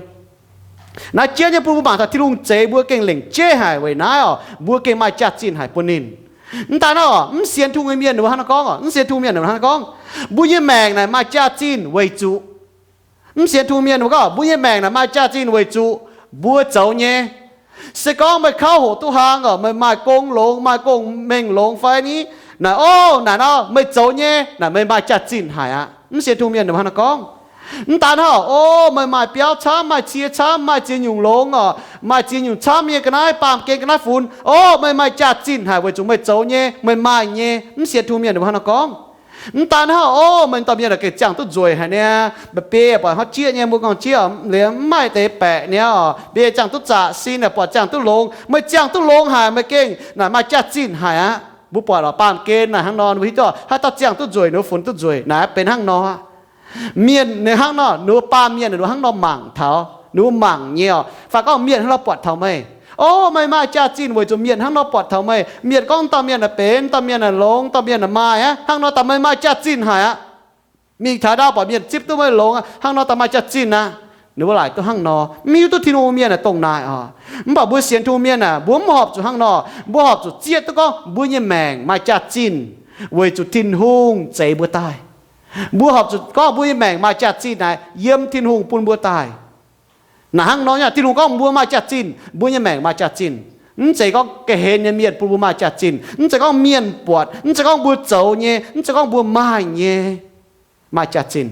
Naaiv jeiv nyei bun mbuo mangc taux Tin-Hungh zeix mbuo gengh lengc jeiv haic. Weic naaiv oc, mbuo gengh maaih jaax-zinh haic bun ninh. Mv daan oc, mv sienx Tin-Hungh nyei mienh ninh mbuo hnangv naaiv gorngv, mv sienx Tin-Hungh mienh ninh mbuo hnangv naaiv gorngv, mbuo nyei maengc naaic maaih jaax-zinh weic zuqc, mv sienx Tin-Hungh mienh ninh mbuo gorngv, mbuo nyei maengc naaic maaih jaax-zinh weic zuqc mbuo zoux nyei. Se gorngv meih kauv hoqc duqv hlang oc, meih maaih gong longx, maaih gong-mengh longx fai ni, naaic, o, naaic nor meih zoux nyei, naaic meih maaih jaax-zinh haic aqv. Mv sienx Tin-Hungh mienh ninh mbuo hnangv naaiv gorngv. Mv daan hnangv, o, meih maaih biauv camv, maaih cie camv, maaih ziex nyungc longx oc, maaih ziex nyungc camv nyei ga'naaiv, baamh gen ga'naaiv funx, o, meih maaih jaax-zinh haic weic zuqc meih zoux nyei, meih maaih nyei. Mv sienx Tin-Hungh mienh ninh mbuo hnangv naaiv gorngv. Mv daan hnangv, o, meih dauh mienh gengh ziangh duqv nzueic haic niaa, mba'biei buatc hnangv jieqv nyei, mbuo gorngv jieqv liuz mv maaih deix baeqc niaa oc, mba'biei ziangh duqv zaqc sin, buatc ziangh duqv longx, meih ziangh duqv longx haic, meih gengh naaic maaih jaax-zinh haic aqv. Mbuo buatc oc, baamh gen naaic hnangv nor, mbuo hiuv duqv haaix dauh ziangh duqv nzueic, ninh mbuo funx duqv nzueic, naaic benx hnangv nor. Mienh ninh hnangv nor, ninh mbuo baamh mienh ninh mbuo hnangv nor mangc taux, ninh mbuo mangc nyei oc. Fai gorngv mienh hnangv nor buatc taux meih, o, meih maaih jaax-zinh weic zuqc mienh hnangv nor buatc taux meih. Mienh gorngv dauh mienh naaic benx, dauh mienh naaic longx, dauh mienh naaic maaih aqv, hnangv nor daaih meih maaih jaax-zinh haic aqv. Mingh taux ndau buatc mienh zipv duqv meih longx aqv, hnangv nor daaih maaih jaax-zinh aqv. Ninh mbuo laaic duqv hnangv nor, mv hiuv duqv Tin-Hungh mienh naaic dongh naaic oc. Mv baac mbuo sienx Tin-Hungh mienh naaic, mbuo mv horpc zuqc hnangv nor. Mbuo horpc zuqc zieqv duqv gorngv mbuo nyei maengc maaih jaax-zinh weic zuqc Tin-Hungh zeix mbuo daaih. Mbuo horpc zuqc gorngv mbuo nyei maengc maaih jaax-zinh naaic yiem Tin-Hungh bun mbuo daaih. Naaic hnangv nor nyei, Tin-Hungh gorngv mbuo maaih jaax-zinh, mbuo nyei maengc maaih jaax-zinh. Mv zeiz gorngv ga'hlen nyei mienh bun mbuo maaih jaax-zinh, mv zeiz gorngv mienh buatc, mv zeiz gorngv mbuo zoux nyei, mv zeiz gorngv mbuo maaih nyei, maaih jaax-zinh.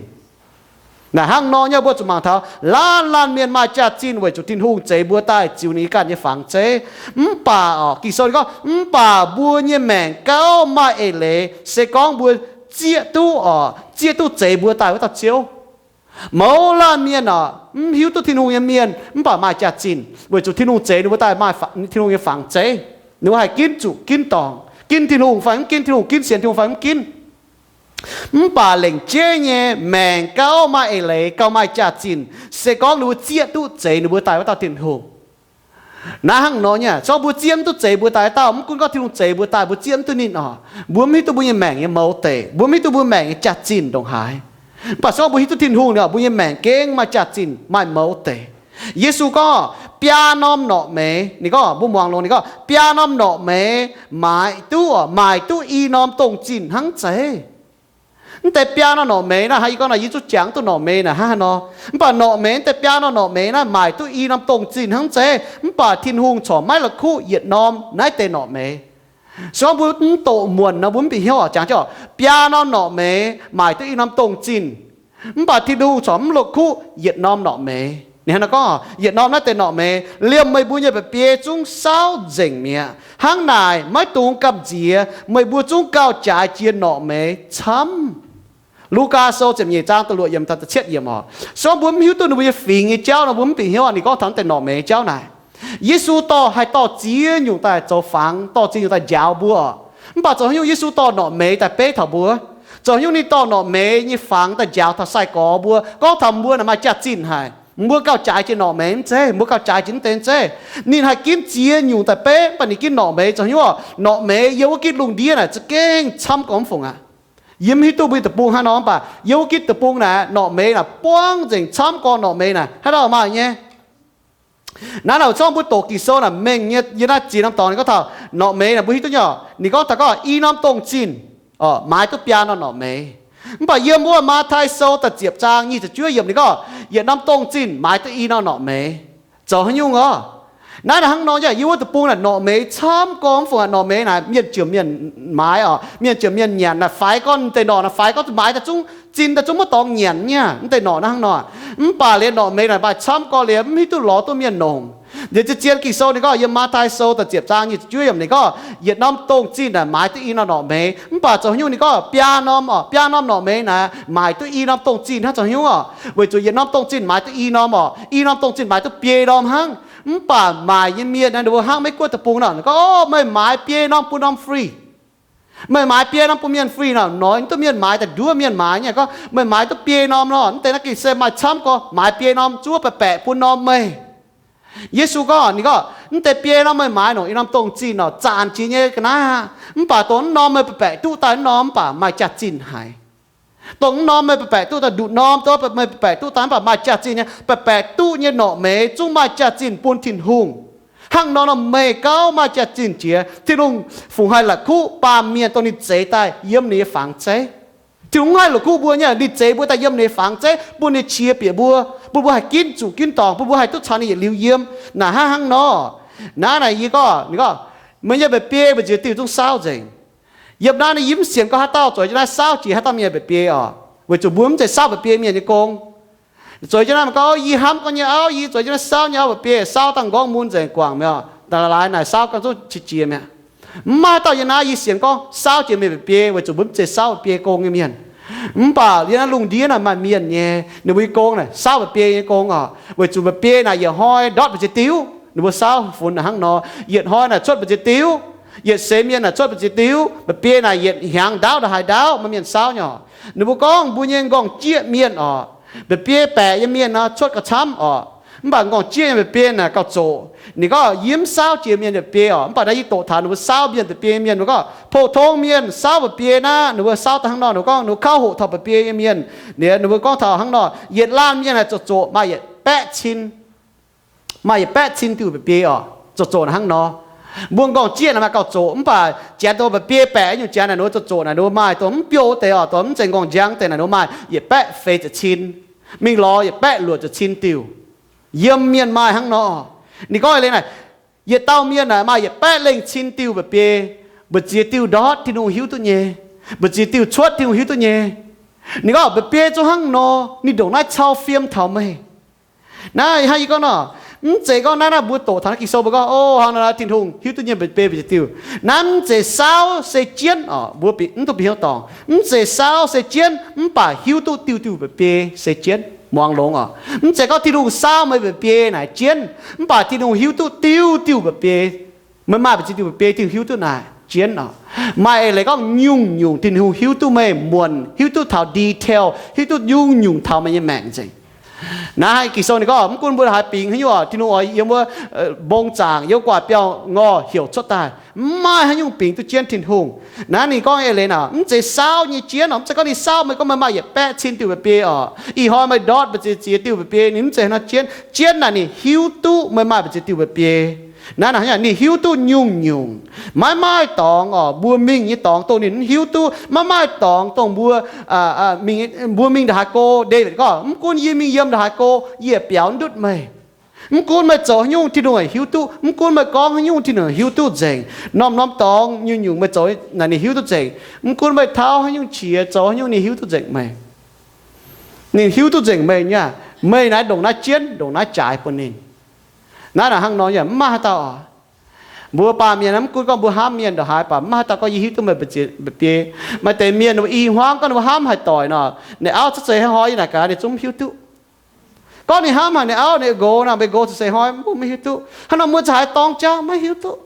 Naaic hnangv nor nyei, mbuo zuqc mangc taux laanh laanh mienh maaih jaax-zinh weic zuqc Tin-Hungh zeix mbuo daaih ziux ninh ganh nyei fangx zeiv. Mv baac oc, Ging-Sou ninh gorngv, mv baac mbuo nyei maengc gauh maaih eix leiz se gorngv mbuo zieqv duqv oc, zieqv duqv zeix mbuo daaih wuov dauh Ziouv. Mouz laanh mienh oc, mv hiuv duqv Tin-Hungh nyei mienh mv baac maaih jaax-zinh weic zuqc Tin-Hungh zeix ninh mbuo daaih maaih Tin-Hungh nyei fangx zeiv. Ninh mbuo haih ginv zuqc ginv dorngc, ginv Tin-Hungh fai mv ginv Tin-Hungh, ginv sienx Tin-Hungh fai mv ginv. Mv baac lengc jeiv nyei maengc gauh maaih eix leiz, gauh maaih jaax-zinh se gorngv ninh mbuo zieqv duqv zeix ninh mbuo daaih wuov dauh Tin-Hungh. Naaiv hnangv nor nyei, se gorngv mbuo zieqv mv duqv zeix mbuo daaih dauh, mv gunv gorngv Tin-Hungh zeix mbuo daaih, mbuo zieqv mv duqv ninh oc, mbuo mv hiuv duqv mbuo nyei maengc nyei mouz deic, mbuo mv hiuv duqv mbuo maengc nyei jaax-zinh ndongc haaix. Mv baac se gorngv mbuo hiuv duqv Tin-Hungh liuz, mbuo nyei maengc gengh maaih jaax-zinh, maaih mouz deic. Yesu gorngv, biaa norm norqc meix. Ninh gorngv, mbuo muangx longx, ninh gorngv, biaa norm norqc meix maaiz duqv, maaic duqv i norm dongh zinh hnangv zeiz. Mv deix biaa norm norqc meix naaiv, hnangv yie gorngv nor, yie zungv jangx duqv norqc meix naaic hnangv haaix nor. Mv baac norqc meix, mv deix biaa norm norqc meix naaiv maaic duqv i norm dongh zinh hnangv zeiz. Mv baac Tin-Hungh corc maiv la'kuqv yietc norm naaiv deix norqc meix. Se gorngv mbuo mv doqc muonc nor, mbuo mv bieqc hnyouv oc. Jangx jienv oc, biaa norm norqc meix maaic duqv i norm dongh zinh, mv baac Tin-Hungh corc mv la'kuqv yietc norm norqc meix. Ninh hnangv nor gorngv, yietc norm naaiv deix norqc meix liemh meih mbuo nyei mba'biei zungv saauv nzengc mi'aqv. Hnangv naaic, maiv dungx gamh nziex, meih mbuo zungv gauh jaaix jiex norqc meix camv. Lugaa Sou ziepc nyeic zaang da'luoqc yiemc taux da'cietv yiemc oc. Se gorngv mbuo mv hiuv duqv ninh mbuo nyei fingx nyei jauv nor, mbuo mv bieqc hnyouv. Ninh gorngv taux naaiv deix norqc meix jauv naaic, Yesu dorh, haih dorh ziex nyungc daaih zoux fangx, dorh ziex nyungc daaih njaaux mbuo. Mv baac zoux haaix nyungc Yesu dorh norqc meix daaih beiv taux mbuo? Zoux haaix nyungc ninh dorh norqc meix nyei fangx daaih njaaux taux sai-gorx mbuo, gorngv taux mbuo naaic maaih jaax-zinh haic, mbuo gauh jaaix jiex norqc meix mv zeiz, mbuo gauh jaaix jiex mv deix mv zeiz. Ninh haih ginv ziex nyungc daaih beiv, mv baac ninh ginv norqc meix. Zoux haaix nyungc orqc? Norqc meix yiem wuov gitv lungh ndiev naaic za'gengh camv gorngv mv fungc aqv. Yie mv hiuv duqv mbuo nyei deic-bung hnangv nor, mv baac yiem wuov gitv deic-bung naaic, norqc meix naaic buangv nzengc, camv gorngv norqc meix naaic haaix dauh maaih nyei. Naaiv naaic, zorngv mbuo doqc Ging-Sou naaic mengh nyei, yiem naaiv ziex norm dorngx ninh gorngv taux norqc meix naaic, mbuo hiuv duqv nyei. Ninh gorngv taux gorngv i norm dongh zinh, orqc, maaiz duqv biaa norm norqc meix. Mv baac yiem wuov Matv^taai Sou da'ziepc zaang nyic ziepc juov yiemc ninh gorngv yietc norm dongh zinh maaiz duqv i norm norqc meix. Zoux haaix nyungc orqc? Naaiv naaic hnangv nor, yiem wuov deic-bung naaic norqc meix camv gorngv mv fungc aqv. Norqc meix naaic mienh jiex mienh maaiz orqc, mienh jiex mienh nyanc naaic, faix gorngv deix norqc naaic, faix gorngv maaiz daaih zungv, zinh daaih zungv maiv dorngx nyanc nyei aqv. Mv deix norqc naaiv hnangv nor. Mv baac liuz norqc meix naaic maaih camv gorngv liuz mv hiuv duqv lorz duqv mienh longc. Liuz zien zien Ging-Sou ninh gorngv yiem Matv^taai Sou da'ziepc zaang nyic ziepc juov yiemc ninh gorngv yietc norm dongh zinh naaic maaiz duqv i norm norqc meix. Mv baac zoux haaix nyungc ninh gorngv biaa norm orqc, biaa norm norqc meix naaic maaiz duqv i norm dongh zinh hnangv. Zoux haaix nyungc orqc? Weic zuqc yietc norm dongh zinh maaiz duqv i norm orqc, i norm dongh zinh maaiz duqv biei norm hnangv. Mv baac maaic nyei mienh naaic, ninh mbuo hnangv Meiv-Guoqv deic-bung nor, ninh gorngv, o, meih maaiz biei norm bun norm free. Meih maaiz biei norm bun mienh fih nor, noic duqv mienh maaiz daaih nduov mienh maaiz nyei gorngv, meih maaiz duqv biei norm nor, mv deix naaiv gengh se maaih camv gorx, maaiz biei norm zuov baeqc baeqc bun norm meih. Yesu gorngv, ninh gorngv, mv deix biei norm meih maaiz nor, ih norm dongh zinh nor, zaanc jiex nyei ga'naaiv aqv. Mv baac dongh mv norm meih baeqc baeqc duqv daaih mv norm, mv baac maaih jaax-zinh haic. Dongh mv norm meih baeqc baeqc duqv daaih nduqc norm, dongh meih baeqc baeqc duqv daaih mv baac maaih jaax-zinh nyei, baeqc baeqc duqv nyei norqc meix zungv maaih jaax-zinh bun Tin-Hungh. Hnangv nor nor meih gauh maaih jaax-zinh jiex. Tin-Hungh fungc haih la'kuqv baamh mienh dongh ninh zeix daaih yiem ninh nyei fangx zeiv. Tin-Hungh mv haih la'kuqv mbuo nyei, ninh zeix mbuo daaih yiem ninh nyei fangx zeiv, bun ninh qiex bieqc mbuo, bun mbuo haih ginv zuqc ginv dorngc, bun mbuo haih duqv caux ninh yietc liuz yiem. Naaic hnangv hnangv nor. Naaiv naaic yie gorngv, ninh gorngv, meih nyei mba'biei mbu'ziex diuh zungv saauv nzengc. Yiem naaiv ninh yie mv sienx gorngv haaix dauh zueiz jienv naaiv saauv jiex haaix dauh mienh mba'biei oc. Weic zuqc mbuo mv zeiz saauv mba'biei mienh nyei gong. Zueiz jienv naaiv maaih gorngv, yie hnamv gorngv nyei auv, yie zueiz jienv naaiv saauv nyei auv mba'biei, saauv dangh nqorngv mun nzengc guangc mi'aqv, daaih laaix naaic saauv ganh zungv qiex jiez mi'aqv. Mv maaih dauh yiem naaiv yie sienx gorngv saauv jiex mienh mba'biei weic zuqc mbuo mv zeiz saauv mba'biei gong nyei mienh. Mv baac yiem naaiv lungh ndiev naaic maaih mienh nyei, ninh mbuo nyei gong naaic saauv mba'biei nyei gong oc. Weic zuqc mba'biei naaic yietc hnoi ndortv mbu'ziex diuv, ninh mbuo saauv funx naaic hnangv nor. Yietc hnoi naaic cuotv mbu'ziex diuv, yietc seix mienh naaic cuotv mbu'ziex diuv. Mba'biei naaic yietc hnyangx ndaauv ndongc haaix ndaauv maaih mienh saauv nyei oc. Ninh mbuo gorngv mbuo nyei m'nqorngv-jieqv mienh oc, mba'biei baeqc nyei mienh nor cuotv gauh camv oc. Mv baac m'nqorngv-jieqv nyei mba'biei naaic gauh zoqc. Ninh gorngv, yie mv saauv jiex mienh mba'biei oc. Mv baac naaiv yie doqc taux ninh mbuo saauv mienh mba'biei nyei mienh, ninh gorngv, pou-tong mienh saauv mba'biei naaiv, ninh mbuo saauv daaih hnangv nor, ninh mbuo gorngv ninh mbuo kauv hoqc taux mba'biei nyei mienh. Ninh mbuo gorngv taux hnangv nor, yietc laanh mienh naaic zoqc zoqc maaih yietc baeqv cin, maaih yietc baeqv cin diuh mba'biei oc. Zoqc zoqc naaic hnangv nor. Mbuo m'nqorngv-jieqv naaic maaih gauh zoqc, mv baac janx dongh mba'biei baeqc nyungc janx naaic, ninh mbuo zoqc zoqc naaic, ninh mbuo maaih dongh mv biouv deix oc, dongh mv zeiz m'nqorngv-njang deix naaic, ninh mbuo maaih yietc baeqv feix ziepc cin, mingh lorz yietc baeqv luoqc ziepc cin diuh. Yiem mienh maaih hnangv nor. Ninh gorngv leiz naaic, yietc dauh mienh naaic maaih yietc baeqv lengh cin diuh mba'biei, mbu'ziex diuh ndortv Tin-Hungh hiuv duqv nyei, mbu'ziex diuh cuotv Tin-Hungh hiuv duqv nyei. Ninh gorngv mba'biei zungv hnangv nor, ninh ndongc naaiv cau fiem taux meih. Naaiv hnangv yie gorngv nor, mv zeiz gorngv naaiv naaiv mbuo doqc taux naaiv Ging-Sou mbuo gorngv, o, hnangv naaiv Tin-Hungh hiuv duqv nyei mba'biei mbu'ziex diuv. Naaiv mv zeiz saauv se jienv oc, mbuo mv duqv bieqc hnyouv dorngc. Mv zeiz saauv se jienv, mv baac hiuv duqv diuh diuh mba'biei se jienv. Muangx longx oc. Mv zeiz gorngv Tin-Hungh saauv meih mba'biei naaic jienv, mv baac Tin-Hungh hiuv duqv diuh diuh mba'biei. Meih maaih mbu'ziex diuh mba'biei Tin-Hungh hiuv duqv naaic jienv oc. Maaih eix leiz gorngv nyungc-nyungc Tin-Hungh hiuv duqv meih muonc, hiuv duqv taux detail, hiuv duqv nyungc-nyungc taux meih nyei maengc nzengc. Naaiv Ging-Sou ninh gorngv, mv gunv mbuo haaix bingx haaix nyungc oc, Tin-Hungh oix yiem wuov mbong zaangc, yiem wuov guaax biauv ngorh heuc cuotv daaih, mv maaih haaix nyungc bingx duqv jienv Tin-Hungh. Naaiv ninh gorngv eix leiz naaic, mv zeiz saauv nyei jienv oc. Mv zeiz gorngv ninh saauv meih gorngv meih maaih yietc baeqv cin diuh mba'biei oc, ih hnoi meih ndortv mbu'ziex ziex diuh mba'biei, ninh mv zeiz hnangv nor jienv. Jienv naaic ninh hiuv duqv meih maaih mbu'ziex diuh mba'biei. Naaiv ninh hiuv duqv nyungc-nyungc. Maiv maaih dorngx oc, mbuo mingh nyei dorngx dongh ninh mv hiuv duqv. Maiv maaih dorngx dongh mbuo, mbuo mingh ndongc haaix go, Ndaawitv gorngv, mv gunv yie mingh yiem ndongc haaix go, yie biaux ndutv meih. Mv gunv meih zoux haaix nyungc, Tin-Hungh hiuv duqv. Mv gunv meih gorngv haaix nyungc, Tin-Hungh hiuv duqv nzengc. Norm-norm dorngx nyungc-nyungc meih zoux naaic ninh hiuv duqv nzengc. Mv gunv meih tauv haaix nyungc qiex, zoux haaix nyungc, ninh hiuv duqv nzengc meih. Ninh hiuv duqv nzengc meih nyei aqv. Meih naaiv ndongc naaiv jienv, ndongc naaiv jaaix bun ninh. Naaiv naaic hnangv nor yaac mv maaih haaix dauh oc. Mbuo baamh mienh mv gunv gorngv mbuo hnamv mienh ndongc haaix, mv baac mv maaih haaix dauh gorngv yie hiuv duqv meih mba'biei. Maaih deix mienh ninh mbuo i hmuangv gorngv ninh mbuo hnamv haaix doic nor, ninh auv cuotv seix hnoi yiem naaic gaax ninh zungv mv hiuv duqv. Gorngv ninh hnamv haic ninh auv ninh nqox nor, meih nqox cuotv seix hnoi mv baac mv hiuv duqv. Hnangv nor mbuo za'gengh dorng jauv maiv hiuv duqv.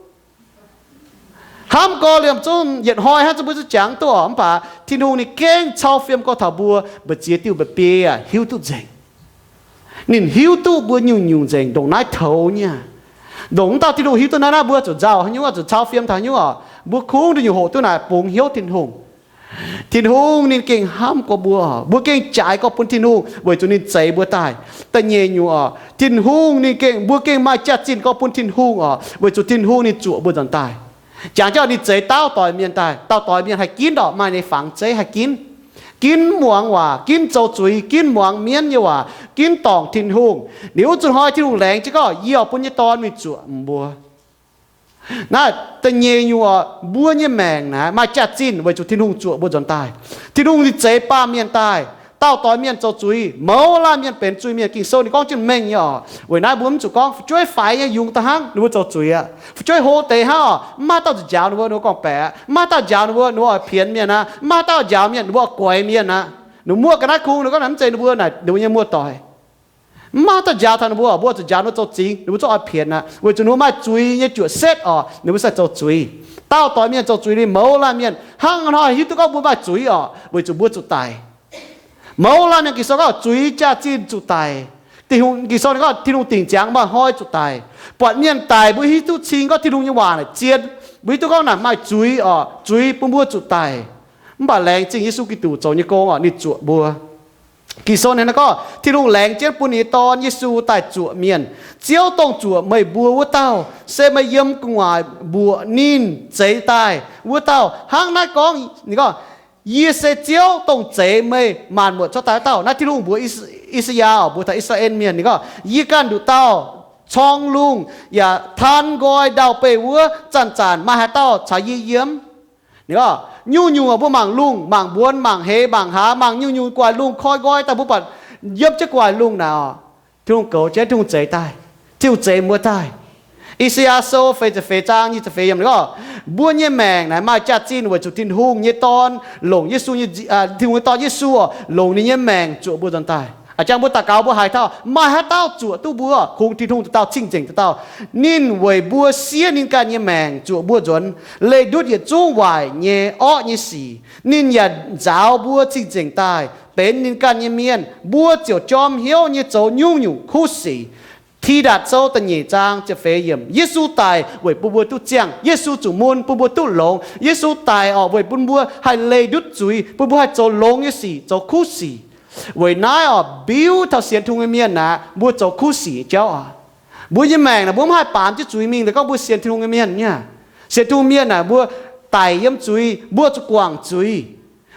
Hnamv gorx liemh zungv yietc hnoi hnangv zungv mbuo zungv jangx duqv oc. Mv baac Tin-Hungh ninh gengh cau fiem gorx taux mbuo, mbu'ziex diuh mba'biei yaac hiuv duqv nzengc. Ninh hiuv duqv mbuo nyungc-nyungc nzengc, ndongc naaiv toux nyei aqv. Ndongc mv dauh Tin-Hungh hiuv duqv naaiv, naaiv mbuo zuqc nzauh haaix nyungc, zuqc cau fiem taux haaix nyungc oc. Mbuo kungx nduqc nyungc hoqc duqv naaic bungx hnyouv Tin-Hungh. Tin-Hungh ninh gengh hnamv gorx mbuo, mbuo gengh jaaix gorx bun Tin-Hungh weic zuqc ninh zeix mbuo daaih. Da'nyeic nyungc oc, Tin-Hungh ninh gengh, mbuo gengh maaih jaax-zinh gorx bun Tin-Hungh oc, weic zuqc Tin-Hungh ninh zuoqc mbuo nzuonx daaih. Jangx jienv ninh zeix dauh doix mienh daaih, dauh doix mienh haih ginv ndortv maaih ninh nyei fangx zeiv, haih ginv, ginv muangx waac, ginv zoux zuiz, ginv muangx mienv nyei waac, ginv dorngc Tin-Hungh. Liuz wuov zuqc hnoi Tin-Hungh laengz jienv gorngv, yie oix bun yie Dorn mingh zuoqc mbuo. Naaiv da'nyeic nyungc oc, mbuo nyei maengc naaiv maaih jaax-zinh weic zuqc Tin-Hungh zuoqc mbuo nzuonx daaih. Tin-Hungh ninh zeix baamh mienh daaih, dauh doix mienh zoux zuiz, mouz laanh mienh benx zuiz-mienh. Ging-Sou ninh gorngv jienv mengh nyei oc. Weic naaiv mbuo mv zuqc gorngv fu'jueiv faix nyei yungz daaih hnangv ninh mbuo zoux zuiz aqv. Fu'jueiv hlo deix hnangv oc, mv maaih dauh zuqc njaaux ninh mbuo, ninh mbuo gorngv-baeqc. Mv maaih dauh njaaux ninh mbuo, ninh mbuo oix pienx mienh aqv. Mv maaih dauh njaaux mienh, ninh mbuo oix guaix mienh aqv. Ninh muoqv ga'naaiv kungx, ninh gorngv naaic mv zeiz ninh mbuo, naaic ninh mbuo nyei muoz-doic. Mv maaih dauh njaaux taux ninh mbuo, mbuo zuqc njaaux ninh mbuo zoux zingx, ninh mbuo zungv oix pienx aqv. Weic zuqc ninh mbuo maaih zuiz nyei juoqc setv orqc, ninh mbuo sai zoux zuiz. Daauh doix mienh zoux zuiz liuz mouz laanh mienh hnangv haaix nor hiuv duqv gorngv mbuo maaih zuiz orqc? Weic zuqc mbuo zuqc daic. Mouz laanh mienh, Ging-Sou gorngv zuiz jaax-zinh zuqc daic. Ging-Sou ninh gorngv Tin-Hungh dingc ziangx maaih hnoi zuqc daic. Buatc mienh daic mbuo hiuv duqv cing gorngv Tin-Hungh nyei waac naaic zien. Mbuo hiuv duqv gorngv naaic maaih zuiz orqc, zuiz bun mbuo zuqc daic. Mv baac laengz zingh Yesu Giduc zoux nyei gong orqc, ninh zuoqc mbuo. Ging-Sou ninh gorngv Tin-Hungh laengz jienv bun ninh nyei Dorn Yesu daaih zuoqc mienh. Ziouv dongh zuoqc meih mbuo wuov dauh, se meih yiem gu'nguaaic mbuoqc ninh zeix daaih wuov dauh. Hnangv naaiv gorngv, ninh gorngv, Yie se Ziouv, dongh zeix meih maanc muotc cuotv daaih wuov dauh. Naaiv Tin-Hungh mbuox I^saa, I^saa^yaa orqc, mbuox taux I^saa^laa^en Mienh. Ninh gorngv, Yie ganh nduqc dauh corng lungh yaac taan nqoi ndau-beih wuov, zanc-zanc maaih haaix dauh caux yie yiem? Ninh gorngv, nyungc-nyungc mbuo mangc lungh, mangc mbuonx, mangc hleix, mangc hlaax, mangc nyungc-nyungc gu'nguaaic lungh koi nqoi daaih, mbuo buatc yiem jienv gu'nguaaic lungh naaic orqc, Tin-Hungh goux jienv, Tin-Hungh zeix daaih. Tin-Hungh zeix mbuo daaih. I^saa^yaa Sou feix ziepc feix zaang nyic ziepc feix yiemc gorngv, Mbuo nyei maengc naaic maaih jaax-zinh weic zuqc Tin-Hungh nyei Dorn longc Yesu nyei, Tin-Hungh nyei Dorn Yesu orqc, longc ninh nyei maengc zuoqc mbuo nzuonx daaih. A'jangv mbuo daux gaux mbuo haiz taux maaih haaix dauh zuoqc duqv mbuo? Kungx Tin-Hungh dauh dauh, cing-nzengc dauh dauh. Ninh weic mbuo siev ninh ganh nyei maengc zuoqc mbuo nzuonx leih ndutv yietc zungv waaic nyei orqv nyei sic. Ninh yaac nzaaux mbuo cing-nzengc daaih benx ninh ganh nyei mienh. Mbuo ziouc jorm hnyouv nyei zoux nyungc-nyungc kuv sic. Tidatc Sou da'nyeic zaang ziepc feix yiemc. Yesu daic weic bun mbuo duqv ziangh. Yesu zuqc mun bun mbuo duqv longx. Yesu daic orqc weic bun mbuo haih leih ndutv zuiz, bun mbuo haih zoux longx nyei sic, zoux kuv sic. Weic naaiv orqc, biuv taux sienx Tin-Hungh nyei mienh naaic, mbuo zoux kuv sic nyei jauv oc. Mbuo nyei maengc naaic mbuo mv haih baamz jienv zuiz mingh, dongh gorngv mbuo sienx Tin-Hungh nyei mienh nyei. Sienx Tin-Hungh mienh naaic mbuo daic yiem zuiz, mbuo zuqc guangc zuiz,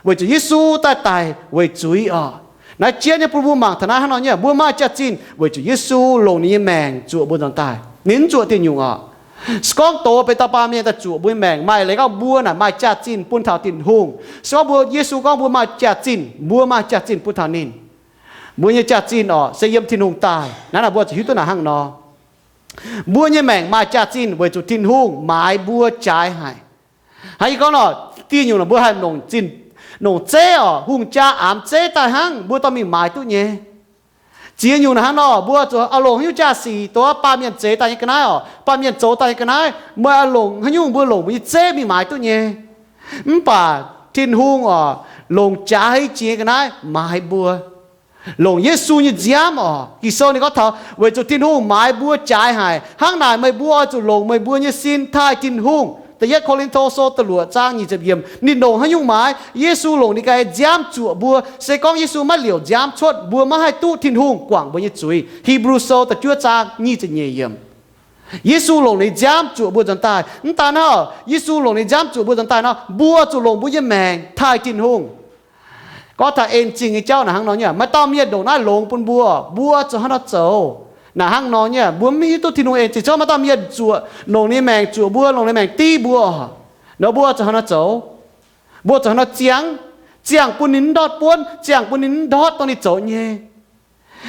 weic zuqc Yesu daaih daic weic zuiz orqc. Naaiv jienv nyei bun mbuo mangc taux naaiv hnangv nor nyei, mbuo maaih jaax-zinh weic zuqc Yesu longc ninh nyei maengc zuoqc mbuo nzuonx daaih. Ninh mv zuoqc diuh nyungc orqc. Se gorngv doz benx dauh baamh mienh daaih zuoqc mbuo nyei maengc, maaih leiz gorngv mbuo naaic maaih jaax-zinh bun taux Tin-Hungh. Se gorngv mbuo, Yesu gorngv mbuo maaih jaax-zinh, mbuo maaih jaax-zinh bun taux ninh. Mbuo nyei jaax-zinh orqc se yiem Tin-Hungh daaih. Naaiv naaic mbuo zuqc hiuv duqv naaic hnangv nor. Mbuo nyei maengc maaih jaax-zinh weic zuqc Tin-Hungh maaiz mbuo jaaix haic. Hnangv yie gorngv nor, diuh nyungc naaic mbuo haih longc zinh, longc zeiv orqc, hungh jaa aamx zeiv daaih hnangv, mbuo dorh mingh maaiz duqv nyei. Ziex nyungc naaic hnangv nor, mbuo zuqc oix longc haaix nyungc jaax-sic, dongh baamh mienh zeix daaih nyei ga'naaiv orqc, baamh mienh zoux daaih nyei ga'naaiv, meih oix longc haaix nyungc mbuo longc mbuo nyei zeiv mingh maaiz duqv nyei. Mv baac Tin-Hungh orqc, longc jaaix jiex nyei ga'naaiv maaiz mbuo. Longc Yesu nyei nziaamv orqc. Ging-Sou ninh gorngv taux weic zuqc Tin-Hungh maaiz mbuo jaaix haic, hnangv naaic meih mbuo oix zuqc longc meih mbuo nyei sin taaih Tin-Hungh. Da'yietv Ko^lin^to Sou da'luoqc zaang nyic ziepc yiemc, ninh longc haaix nyungc maaiz? Yesu longc ninh ganh nyei nziaamv zuoqc mbuo. Se gorngv Yesu maiv liouc nziaamv cuotv, mbuo maiv haih duqv Tin-Hungh guangc mbuo nyei zuiz. Hipv^lu Sou da'juov zaang nyic ziepc nyeic yiemc. Yesu longc ninh nziaamv zuoqc mbuo nzuonx daaih. Mv daan hnangv, Yesu longc ninh nziaamv zuoqc mbuo nzuonx daaih nor, mbuo zuqc longc mbuo nyei maengc taaih Tin-Hungh. Gorngv taux en zingh nyei jauv naaic hnangv nor nyei, maaih dauh mienh ndongc naaiv longx bun mbuo, mbuo zuqc hnangv nor zoux. Naaic hnangv nor nyei, mbuo mv hiuv duqv Tin-Hungh en zingh, se gorngv maaih dauh mienh zuoqc, longc ninh maengc zuoqc mbuo, longc ninh maengc div mbuo, nor mbuo zuqc hnangv nor zoux. Mbuo zuqc hnangv nor ziangh, ziangh bun ninh mv ndortv buonv, ziangh bun ninh mv ndortv dongh ninh zoux nyei.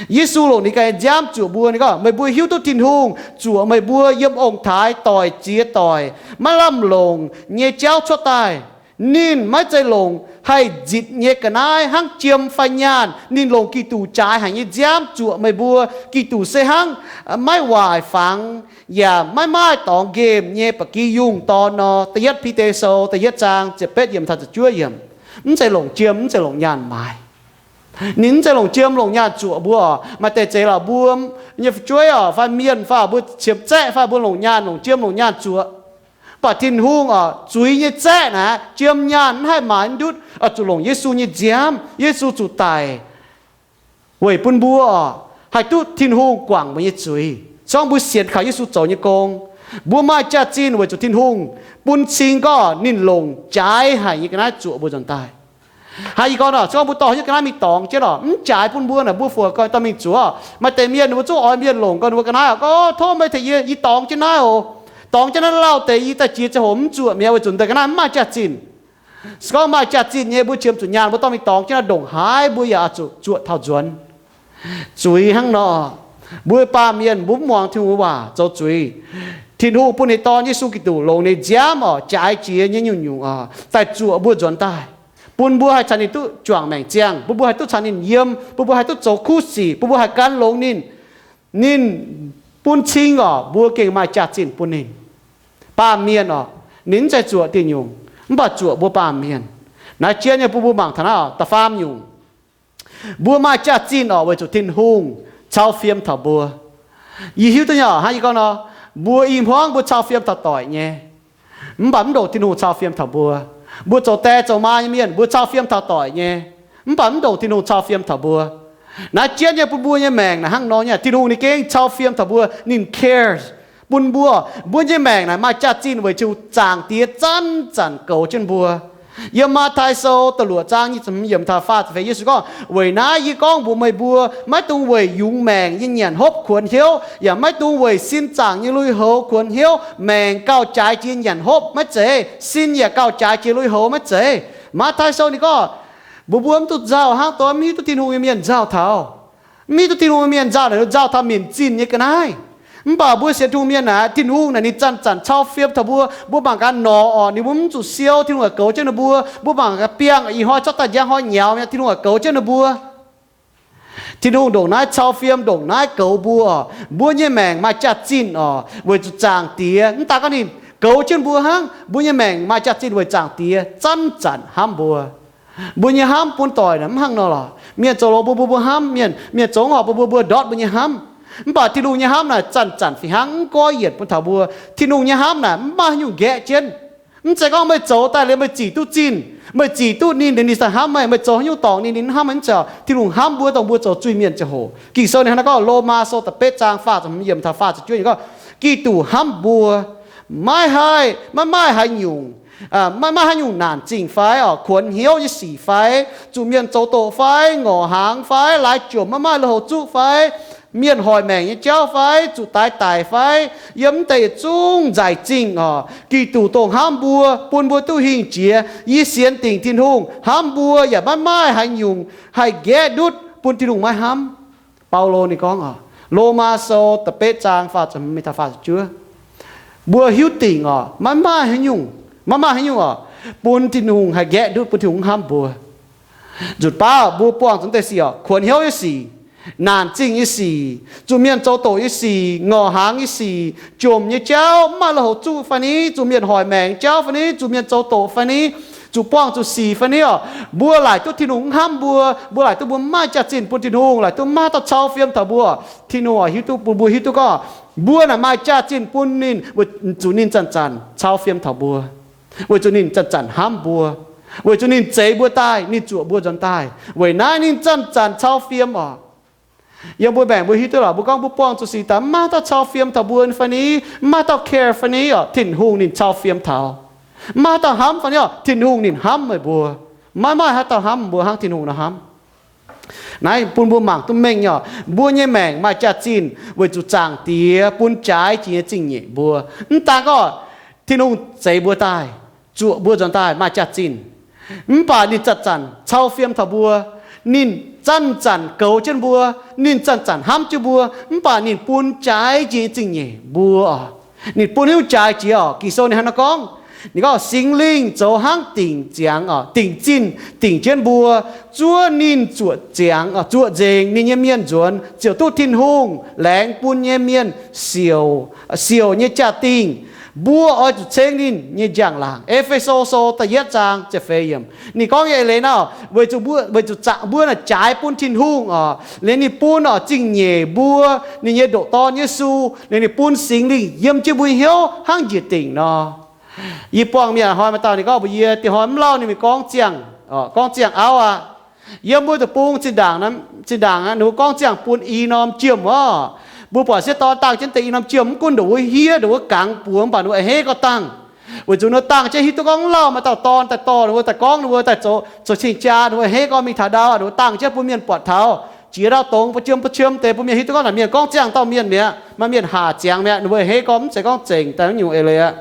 Yesu longc ninh ganh nyei nziaamv zuoqc mbuo. Ninh gorngv, meih mbuo hiuv duqv Tin-Hungh zuoqc meih mbuo yiem ong-taaix doic ziex doic maiv lamh longc nyei jauv cuotv daaih. Ninh maiv zeiz longc haih nzitc nyei ga'naaiv hnangv jiem fai nyaanh. Ninh longc Giduc jaaix haic nyei nziaamv zuoqc meih mbuo. Giduc se hnangv maiv waaic fangx yaac maiv maaih dorngx nqemh nyei ba'gi yungh dorn nor. Da'yietv Bide Sou da'yietv zaang ziepc betv yiemc taux ziepc juov yiemc. Mv zeiz longc jiem, mv zeiz longc nyaanh maaiz. Ninh mv zeiz longc jiem longc nyaanh zuoqc mbuo. Maaih deix zeiz lorqc, mbuo nyei fu'jueiv orqc, fai mienh fai mbuo qiemx zaeqv fai mbuo longc nyaanh, longc jiem longc nyaanh zuoqc. Mv baac Tin-Hungh orqc, zuiz nyei zaeqv naaic, jiem nyaanh mv haih maaiz ndutv, oix zuqc longc Yesu nyei nziaamv. Yesu zuqc daic weic bun mbuo orqc, haih duqv Tin-Hungh guangc mbuo nyei zuiz. Se gorngv mbuo sienx kaux Yesu zoux nyei gong, mbuo maaih jaax-zinh weic zuqc Tin-Hungh bun cing gorngv ninh longc jaaix haic nyei ga'naaiv zuoqc mbuo nzuonx daaih. Hnangv yie gorngv nor, se gorngv mbuo dorh nyei ga'naaiv mingh dorngx jienv orqc, mv jaaix bun mbuo naaic, mbuo fungc ganh dorh mingh zuoqc. Maaih deix mienh ninh mbuo zungv oix mienh longc ganh ninh mbuo ga'naaiv orqc, gorngv, Tov meih tengx yie, yie dorngx jienv naaiv oc. Dorngx jienv naaiv lauh deix yie daaih jiex ziangh hoc mv zuoqc mi'aqv, weic zuqc deix ga'naaiv mv maaih jaax-zinh. Se gorngv maaih jaax-zinh nyei, mbuo qiemx zuqc nyaanh, mbuo dorh mingh dorngx jienv naaiv ndongc haaix mbuo yaac oix zuqc zuoqc taux nzuonx. Zuiz hnangv nor, mbuo baamh mienh mbuo mv muangx Tin-Hungh waac zoux zuiz. Tin-Hungh bun ninh Dorn, Yesu Giduc, longc ninh nziaamv orqc, jaaix jiex nyei nyungc-nyungc orqc, daaih zuoqc mbuo nzuonx daaih, bun mbuo haih caux ninh duqv juangc maengc ziangh, bun mbuo haih duqv caux ninh yiem, bun mbuo haih duqv zoux kuv sic, bun mbuo haih gan longx ninh. ninh bun cing oc, mbuo gengh maaih jaax-zinh bun ninh. Baamh mienh oc, ninh mv zeiz zuoqc diuh nyungc, mv baac zuoqc mbuo baamh mienh. Naaiv jienv nyei bun mbuo mangc taux naaiv oc, da'faam nyungc. Mbuo maaih jaax-zinh oc, weic zuqc Tin-Hungh cau fiem taux mbuo. Yie hiuv duqv nyei oc, hnangv yie gorngv nor, mbuo i hmuangv mbuo cau fiem taux doic nyei. Mv baac mv ndongc Tin-Hungh cau fiem taux mbuo. Mbuo zoux die zoux maa nyei mienh, mbuo cau fiem taux doic nyei. Mv baac mv ndongc Tin-Hungh cau fiem taux mbuo. Naaiv jienv nyei bun mbuo nyei maengc naaic hnangv nor nyei, Tin-Hungh ninh gengh cau fiem taux mbuo, ninh cares bun mbuo. Mbuo nyei maengc naaic maaih jaax-zinh weic zuqc Zaangc Diex zanc-zanc goux jienv mbuo. Yiem Matv^taai Sou da'luoqc zaang nyic ziepc hmz yiemc taux faah ziepc feix, Yesu gorngv, Weic naaiv yie gorngv mbuox meih mbuo, maiv dungx weic yungz maengc nyei nyanc hopv kuonx hnyouv, yaac maiv dungx weic sin zaangc nyei lui-houx kuonx hnyouv. Maengc gauh jaaix jiex nyanc hopv maiv zeiz, sin yaac gauh jaaix jiex lui-houx maiv zeiz. Matv^taai Sou ninh gorngv, mbuox mbuo mv duqv nzauh hnangv, dongh mv hiuv duqv Tin-Hungh nyei mienh nzauh taux. Mv hiuv duqv Tin-Hungh nyei mienh nzauh naaic, nzauh taux minc zinh nyei ga'naaiv. Mv baac mbuo sienx Tin-Hungh mienh naaic, Tin-Hungh naaic ninh zanc-zanc cau fiem taux mbuo. Mbuo mangc gaax norqc oc, ninh mbuo mv zuqc siou, Tin-Hungh yaac goux jienv ninh mbuo. Mbuo mangc gaax biangh, ih hnoi zorqv daaih njang hnoi nyaux mi'aqv, Tin-Hungh yaac goux jienv ninh mbuo. Tin-Hungh ndongc naaiv cau fiem, ndongc naaiv goux mbuo oc. Mbuo nyei maengc maaih jaax-zinh oc, weic zuqc Zaangc Diex, mv daaih gorngv ninh goux jienv mbuo hnangv, mbuo nyei maengc maaih jaax-zinh weic Zaangc Diex zanc-zanc hnamv mbuo. Mbuo nyei hnamv bun doic naaic mv hnangv nor lorqc. Mienh zoux longx bun mbuo, mbuo hnamv. Mienh, mienh zoux haaix bun mbuo, mbuo ndortv mbuo nyei hnamv. Mv baac Tin-Hungh nyei hnamv naaic zanc-zanc fih hnangv, mv goiv yienc bun taux mbuo. Tin-Hungh nyei hnamv naaic mv maaih haaix nyungc nqaeqv jienv. Mv zeiz gorngv meih zoux daaih liuz meih zic duqv zinh, meih zic duqv ninh, ninh, ninh sai hnamv meih. Meih zoux haaix nyungc dorngc ninh, ninh mv hnamv meih. Mv zeiz oc. Tin-Hungh hnamv mbuo dongh mbuo zoux zuiz-mienh ziangh hoc. Ging-Sou ninh hnangv naaiv gorngv, Lomaa Sou da'betv zaang faah ziepc hmz yiemc taux faah ziepc juov ninh gorngv, Giduc hnamv mbuo, maiv haih, maiv maaih haaix nyungc, maiv maaih haaix nyungc naanc zingh fai oc, kuonx hnyouv nyei sic fai, zuqc mienh zoux doqc fai, ngorc hnaangx fai, laaix jomc maiv maaih lui-houx zuqv fai, mienh hoic maengc nyei jauv fai, zuqc daix daic fai, yiem mv deix yietc zungv nzaic zingh oc, Giduc dongh hnamv mbuo, bun mbuo duqv hingh jiex. Yie sienx dingc Tin-Hungh hnamv mbuo yaac maiv maaih haaix nyungc haih nqaeqv ndutv bun Tin-Hungh maiv hnamv. Baulo ninh gorngv oc, Lomaa Sou da'betv zaang faah ziepc hmz mingh taux faah ziepc juov, mbuo hiuv dingc oc, maiv maaih haaix nyungc, maiv maaih haaix nyungc oc, bun Tin-Hungh haih nqaeqv ndutv, bun Tin-Hungh mv hnamv mbuo. Nzutc baav mbuo buangh zuqc deix sic oc, kuonx hnyouv nyei sic, naanc zingh nyei sic, zuqc mienh zoux doqc nyei sic, ngorc hnaangx nyei sic, jomc nyei jauv, mv maaih lui-houx zuqv fai ni, zuqc mienh hoic maengc nyei jauv fai ni, zuqc mienh zoux doqc fai ni, zuqc buangh zuqc sic fai ni oc, mbuo laaic duqv Tin-Hungh mv hnamv mbuo, mbuo laaic duqv mbuo mv maaih jaax-zinh bun Tin-Hungh, laaic duqv maiv dauh cau fiem taux mbuo. Tin-Hungh oix hiuv duqv bun mbuo hiuv duqv gorngv, mbuo naaic maaih jaax-zinh bun ninh, weic zuqc ninh zanc-zanc cau fiem taux mbuo, weic zuqc ninh zanc-zanc hnamv mbuo, weic zuqc ninh zeix mbuo daaih, ninh zuoqc mbuo nzuonx daaih. Weic naaiv ninh zanc-zanc cau fiem oc. Yiem mbuo maengc mbuo hiuv duqv lorqc, mbuo gorngv mbuo buangh zuqc sic daaih mv maaih haaix dauh cau fiem taux mbuo fai ni, mv maaih haaix dauh care fai ni oc, Tin-Hungh ninh cau fiem taux. Mv maaih haaix dauh hnamv fai ni oc, Tin-Hungh ninh hnamv meih mbuo. Maiv maaih haaix dauh hnamv mbuo hnangv Tin-Hungh nor hnamv. Naaiv bun mbuo mangc duqv mengh nyei oc, mbuo nyei maengc maaih jaax-zinh weic zuqc Zaangc Diex bun jaaix jiex nyei zingh nyeic mbuo. Mv daan gorngv Tin-Hungh zeix mbuo daaih, zuoqc mbuo nzuonx daaih maaih jaax-zinh, mv baac ninh zanc-zanc cau fiem taux mbuo. Ninh zanc-zanc goux jienv mbuo, ninh zanc-zanc hnamv jienv mbuo, mv baac ninh bun jaaix jiex nyei zingh nyeic mbuo oc. Ninh bun haaix nyungc jaaix jiex oc? Ging-Sou ninh hnangv naaiv gorngv, ninh gorngv Singx Lingh zoux hnangv dingc ziangx oc, dingc zinh dingc jienv mbuo, zuov ninh zuoqc ziangx, zuoqc nzengc ninh nyei mienh nzuonx, ziouc duqv Tin-Hungh laengz bun nyei mienh siouc, siouc nyei jaa-dingh. Mbuo oix zuqc ceng ninh nyei njang-laangc. E^fe^so Sou da'yietv zaang ziepc feix yiemc ninh gorngv nyei eix leiz naaiv, weic zuqc mbuo, weic zuqc zaangc mbuo naaic jaaix bun Tin-Hungh oc, liuz ninh bun oc zingh nyeic mbuo, ninh nyei ndoqc Dorn Yesu, liuz ninh bun Singx Lingh yiem jienv mbuo nyei hnyouv hnangv njiec dingc nor. Yie buangh mienh hnoi maaih dauh ninh gorngv mbuox yie, diex hnoi mv lauh ninh mingh gorngv ziangh, gorngv ziangh auv aqv. Yiem mbuo deic-bung zinh ndaangc, zinh ndaangc ninh mbuo gorngv ziangh bun i norm jiem oc. Mbuo buatc sieqv dorn dangh jienv deix i norm jiem, mv gunv ndongc wuov hniev, ndongc wuov gangx buoz, mv baac ninh mbuo a'hneiv gorngv dangh. Weic zuqc ninh mbuo dangh jienv hiuv duqv gorngv mv lauh maaih dauh dorn daaih dorh ninh mbuo, daaih gorngv ninh mbuo, daaih zoux, zoux cing-jaa, ninh mbuo a'hneiv gorngv mingh taux ndau, ninh mbuo dangh jienv bun mienh buatc taux, jiex ndau dongz ba'jiem ba'jiem deix, bun mienh hiuv duqv gorngv naaic mienh gorngv ziangh dauh mienh mi'aqv, maaih mienh haac ziangx mi'aqv. Ninh mbuo a'hneiv gorngv mv zeiz gorngv zengc daaih nyungc eix leiz aqv.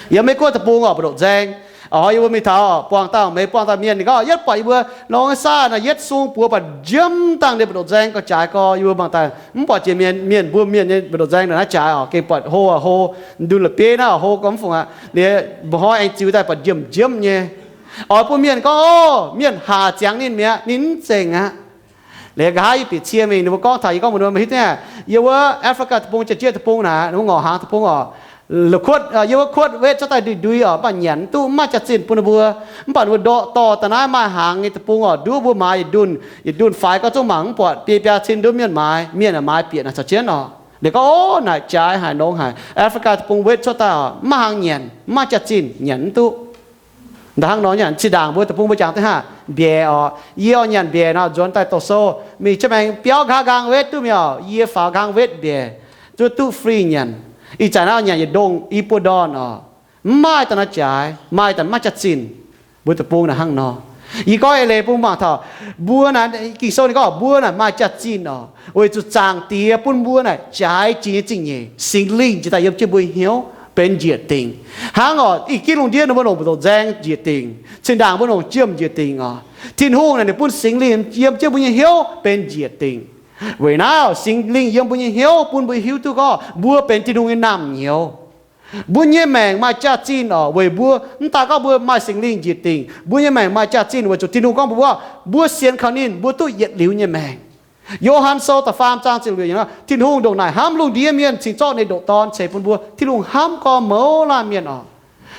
Yiem Meiv-Guoqv deic-bung oc, mbu'ndongx nzaeng. Oix yie mbuo mingh taux buangh dauh meix, buangh dauh mienh, ninh gorngv yietv buatc yie mbuo nor, saav naaic yietv sung buoz baac njiemv dangh nyei mbu'ndongx nzaeng gauh jaaix gorx. Yie mbuo mangc daaih mv buatc jiex mienh, mienh mbuo mienh nyei mbu'ndongx nzaeng naaic naaiv jaaix oc. Gengh buatc hlo aqv, hlo, ndunh la'bieiv naaiv oc, hlo gorngv mv fungc aqv. Liuz mba'hnoi aengx ziux daaih buatc njiemv njiemv nyei. Oix bun mienh gorngv, o, mienh haac ziangx ninh mi'aqv, ninh mv zengc aqv. Liuz nqa'haav yie bieqc cie mingh, ninh mbuo gorngv taux, yie gorngv mbuox ninh mbuo, meih hiuv duqv aqv, yiem wuov Africa deic-bung, Janx-Jieqv deic-bung naaic, ninh mbuo ngorc hnaangx deic-bung oc, la'kuotv, yiem wuov kuotv wetv cuotv daaih ndui-ndui oc, mv baac nyanc mv duqv, mv maaih jaax-zinh bun ninh mbuo. Mv baac ninh mbuo ndortv dorh daaih naaiv maaih hnaangx nyei deic-bung oc, nduov mbuo maaiz yietc ndunh, yietc ndunh faix gorngv zungv mangc mv buatc, biei biaa cin nduov mienh maaiz, mienh aah maaiz bieqc naaic caux jienv oc. Liuz gorngv, Ov, naaic jaaix haic, nongx haic, Africa deic-bung wetv cuotv daaih oc, mv maaih hnaangx nyanc, mv maaih jaax-zinh, nyanc mv duqv. Ndaaih hnangv nor nyanc, zinh ndaangc mbuo deic-bung mbuo jangx daaih hnangv, mbiaec oc. Yie oix nyanc mbiaec nor, nzuonx daaih doqc sou mingh jienv maengx biauv nqa'haav nqaang wetv duqv mingh oc. Yie faaux nqaang wetv mbiaec, zuov duqv free nyanc. Ih zanc naaiv nyanc yietc ndongh i buo ndorn oc. Mv maaih daaih nor jaaix, maaih daaih mv maaih jaax-zinh. Mbuo deic-bung naaic hnangv nor. Yie gorngv eix leiz bun mangc taux mbuo naaic, Ging-Sou ninh gorngv mbuo naaic maaih jaax-zinh oc, weic zuqc Zaangc Diex bun mbuo naaic jaaix jiex nyei zingh nyeic, Singx Lingh njiec daaih yiem jienv mbuo nyei hnyouv benx njiec dingc. Hnangv oc, ih ginv lungh ndiev ninh mbuo longc mbu'ndongc nzaeng njiec dingc, zinh ndaangc mbuo longc jiem njiec dingc oc. Tin-Hungh naaic ninh bun Singx Lingh yiem jienv mbuo nyei hnyouv benx njiec dingc. Weic naaiv Singx Lingh yiem mbuo nyei hnyouv bun mbuo hiuv duqv gorngv mbuo benx Tin-Hungh nyei naamh nyouz. Mbuo nyei maengc maaih jaax-zinh oc, weic mbuo mv daaih gorngv mbuo maaih Singx Lingh njiec dingc, mbuo nyei maengc maaih jaax-zinh weic zuqc Tin-Hungh gorngv mbuo, mbuo sienx kaux ninh, mbuo duqv yietc liuz nyei maengc. Yo^han Sou da'faam zaang ziepc luoqc yiemc, Tin-Hungh ndongc naaic hnamv lungh ndiev mienh cingx zorqv ninh nyei ndoqc Dorn ceix bun mbuo. Tin-Hungh hnamv gorngv mouz laanh mienh oc,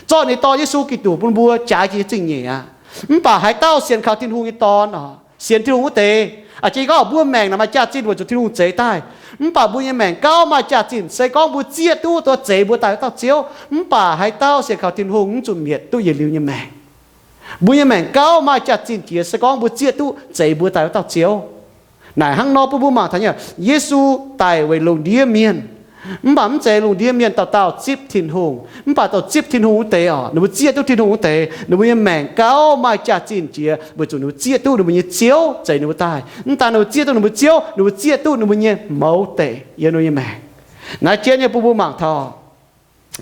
zorqv ninh nyei Dorn Yesu Giduc bun mbuo jaaix jiex nyei zingh nyeic aqv. Mv baac haaix dauh sienx kaux Tin-Hungh nyei Dorn oc, sienx Tin-Hungh wuov deix, a'jang gorngv mbuo maengc naaic maaih jaax-zinh weic zuqc Tin-Hungh zeix daaih. Mv baac mbuo nyei maengc gauh maaih jaax-zinh se gorngv mbuo zieqv duqv dongh zeix mbuo daaih wuov dauh Ziouv. Mv baac haaix dauh sienx kaux Tin-Hungh mv zuqc mietc duqv yietc liuz nyei maengc. Mbuo nyei maengc gauh maaih jaax-zinh jiex se gorngv mbuo zieqv duqv zeix mbuo daaih wuov dauh Ziouv. Naaic hnangv nor bun mbuo mangc taux nyei, Yesu daic weic lungh ndiev mienh. Mv baac mv zeiz lungh ndiev mienh dauh dauh zipv Tin-Hungh. Mv baac dongh zipv Tin-Hungh wuov deix oc, ninh mbuo zieqv duqv Tin-Hungh wuov deix, ninh mbuo nyei maengc gauh maaih jaax-zinh jiex weic zuqc ninh mbuo zieqv duqv ninh mbuo nyei Ziouv zeix ninh mbuo daaih. Mv daaih ninh mbuo zieqv duqv ninh mbuo Ziouv, ninh mbuo zieqv duqv ninh mbuo nyei mouz deic yiem ninh mbuo nyei maengc. Naaiv jienv nyei bun mbuo mangc taux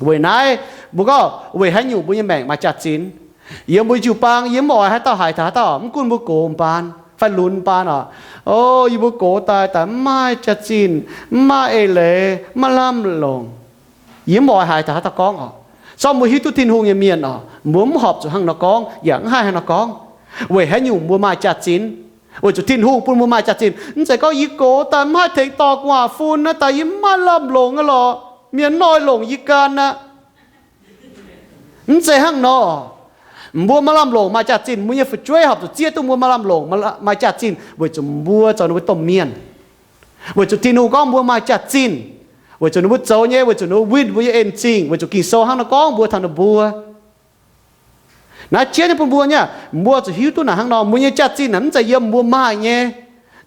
weic naaiv, mbuo gorngv weic haaix nyungc mbuo nyei maengc maaih jaax-zinh. Yiem mbuo jiu-baang yie mv oix haaix dauh haiz taux haaix dauh, mv gunv mbuo gox m'baan fai lunx m'baan oc, O, yie mbuo gox daaih daaih mv maaih jaax-zinh, mv maaih eix leiz, mv maaih lamh longc. Yie mv oix haiz taux haaix dauh gorngv oc. Zorqv mbuo hiuv duqv Tin-Hungh nyei mienh oc, mbuo mv horpc zuqc hnangv nor gorngv yaac mv haih hnangv nor gorngv. Weic haaix nyungc mbuo maaih jaax-zinh? Weic zuqc Tin-Hungh bun mbuo maaih jaax-zinh. Mv zeiz gorngv yie gox daaih mv haih tengx dorh gu'nguaaz-fun naaiv daaih yie mv maaih lamh longc aqv lorqc, mienh hnoi longc yie ganh aqv. Mv zeiz hnangv nor. Mbuo maaih lamh longc maaih jaax-zinh, mbuo nyei fu'jueiv horpc zuqc zieqv duqv mbuo maaih lamh longc maaih jaax-zinh weic zuqc mbuo zoux ninh mbuo domh mienh. Weic zuqc Tin-Hungh gorngv mbuo maaih jaax-zinh, weic zuqc ninh mbuo zoux nyei, weic zuqc ninh mbuo winh mbuo nyei en-zingh, weic zuqc Ging-Sou hnangv nor gorngv mbuo taux ninh mbuo. Naaiv jienv nyei bun mbuo nyei, mbuo zuqc hiuv duqv naaic hnangv nor, mbuo nyei jaax-zinh naaic mv zeiz yiem mbuo maaih nyei,